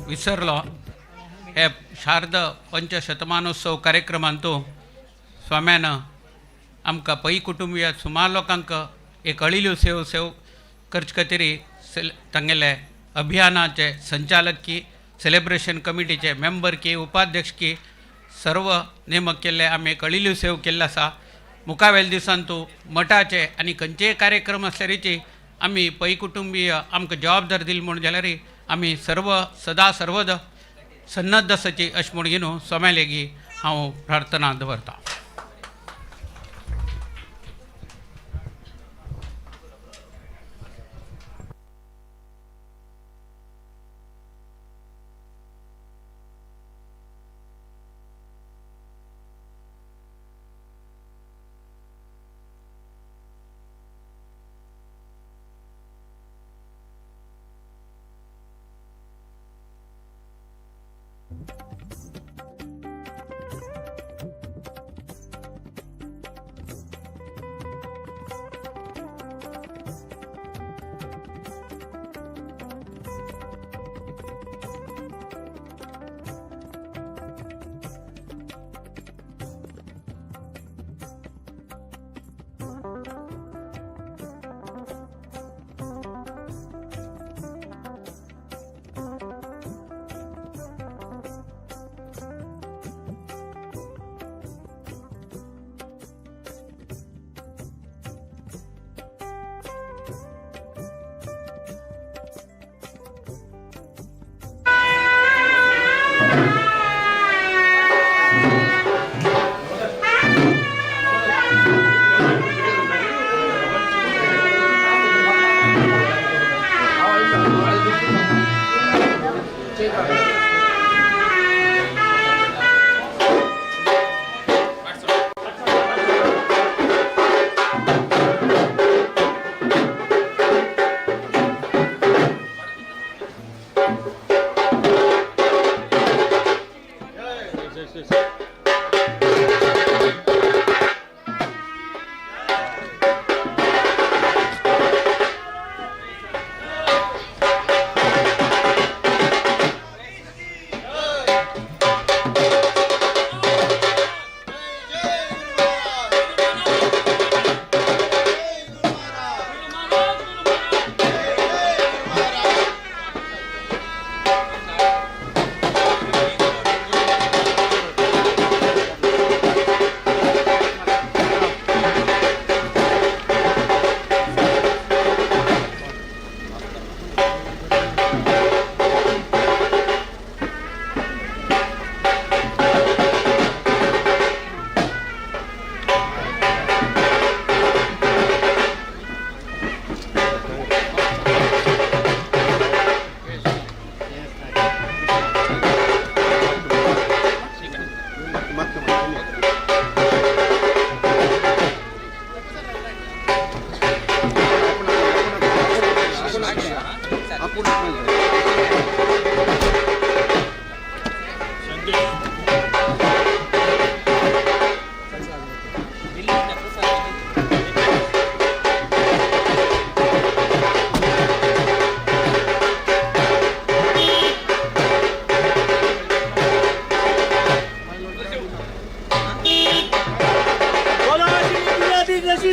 विसरलो. हे शारद पंचशतमानोत्सव कार्यक्रमांतू स्वाम्यान आमकां पै कुटुंबीय सुमार लोकांक एक अळिल्यो सेव सेव करचे खातीर तांगेले अभियानाचे संचालक की सेलिब्रेशन कमिटीचे मेंबर की उपाध्यक्ष की सर्व नेमक केल्ले आमी एक अळिल्यो सेव केल्लो आसा. मुखावेल्या दिसान तूं मठाचे आनी खंयचेय कार्यक्रम आसल्यारीची आमी पै कुटुंबीय आमकां जबाबदार दिली म्हूण जाल्यार आमी सर्व सदा सर्वद सन्नद्ध आसाची अशें म्हूण घेवन स्वाम्या लेगी हांव प्रार्थना दवरतां.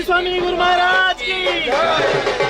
स्वामी गुरु महाराज की।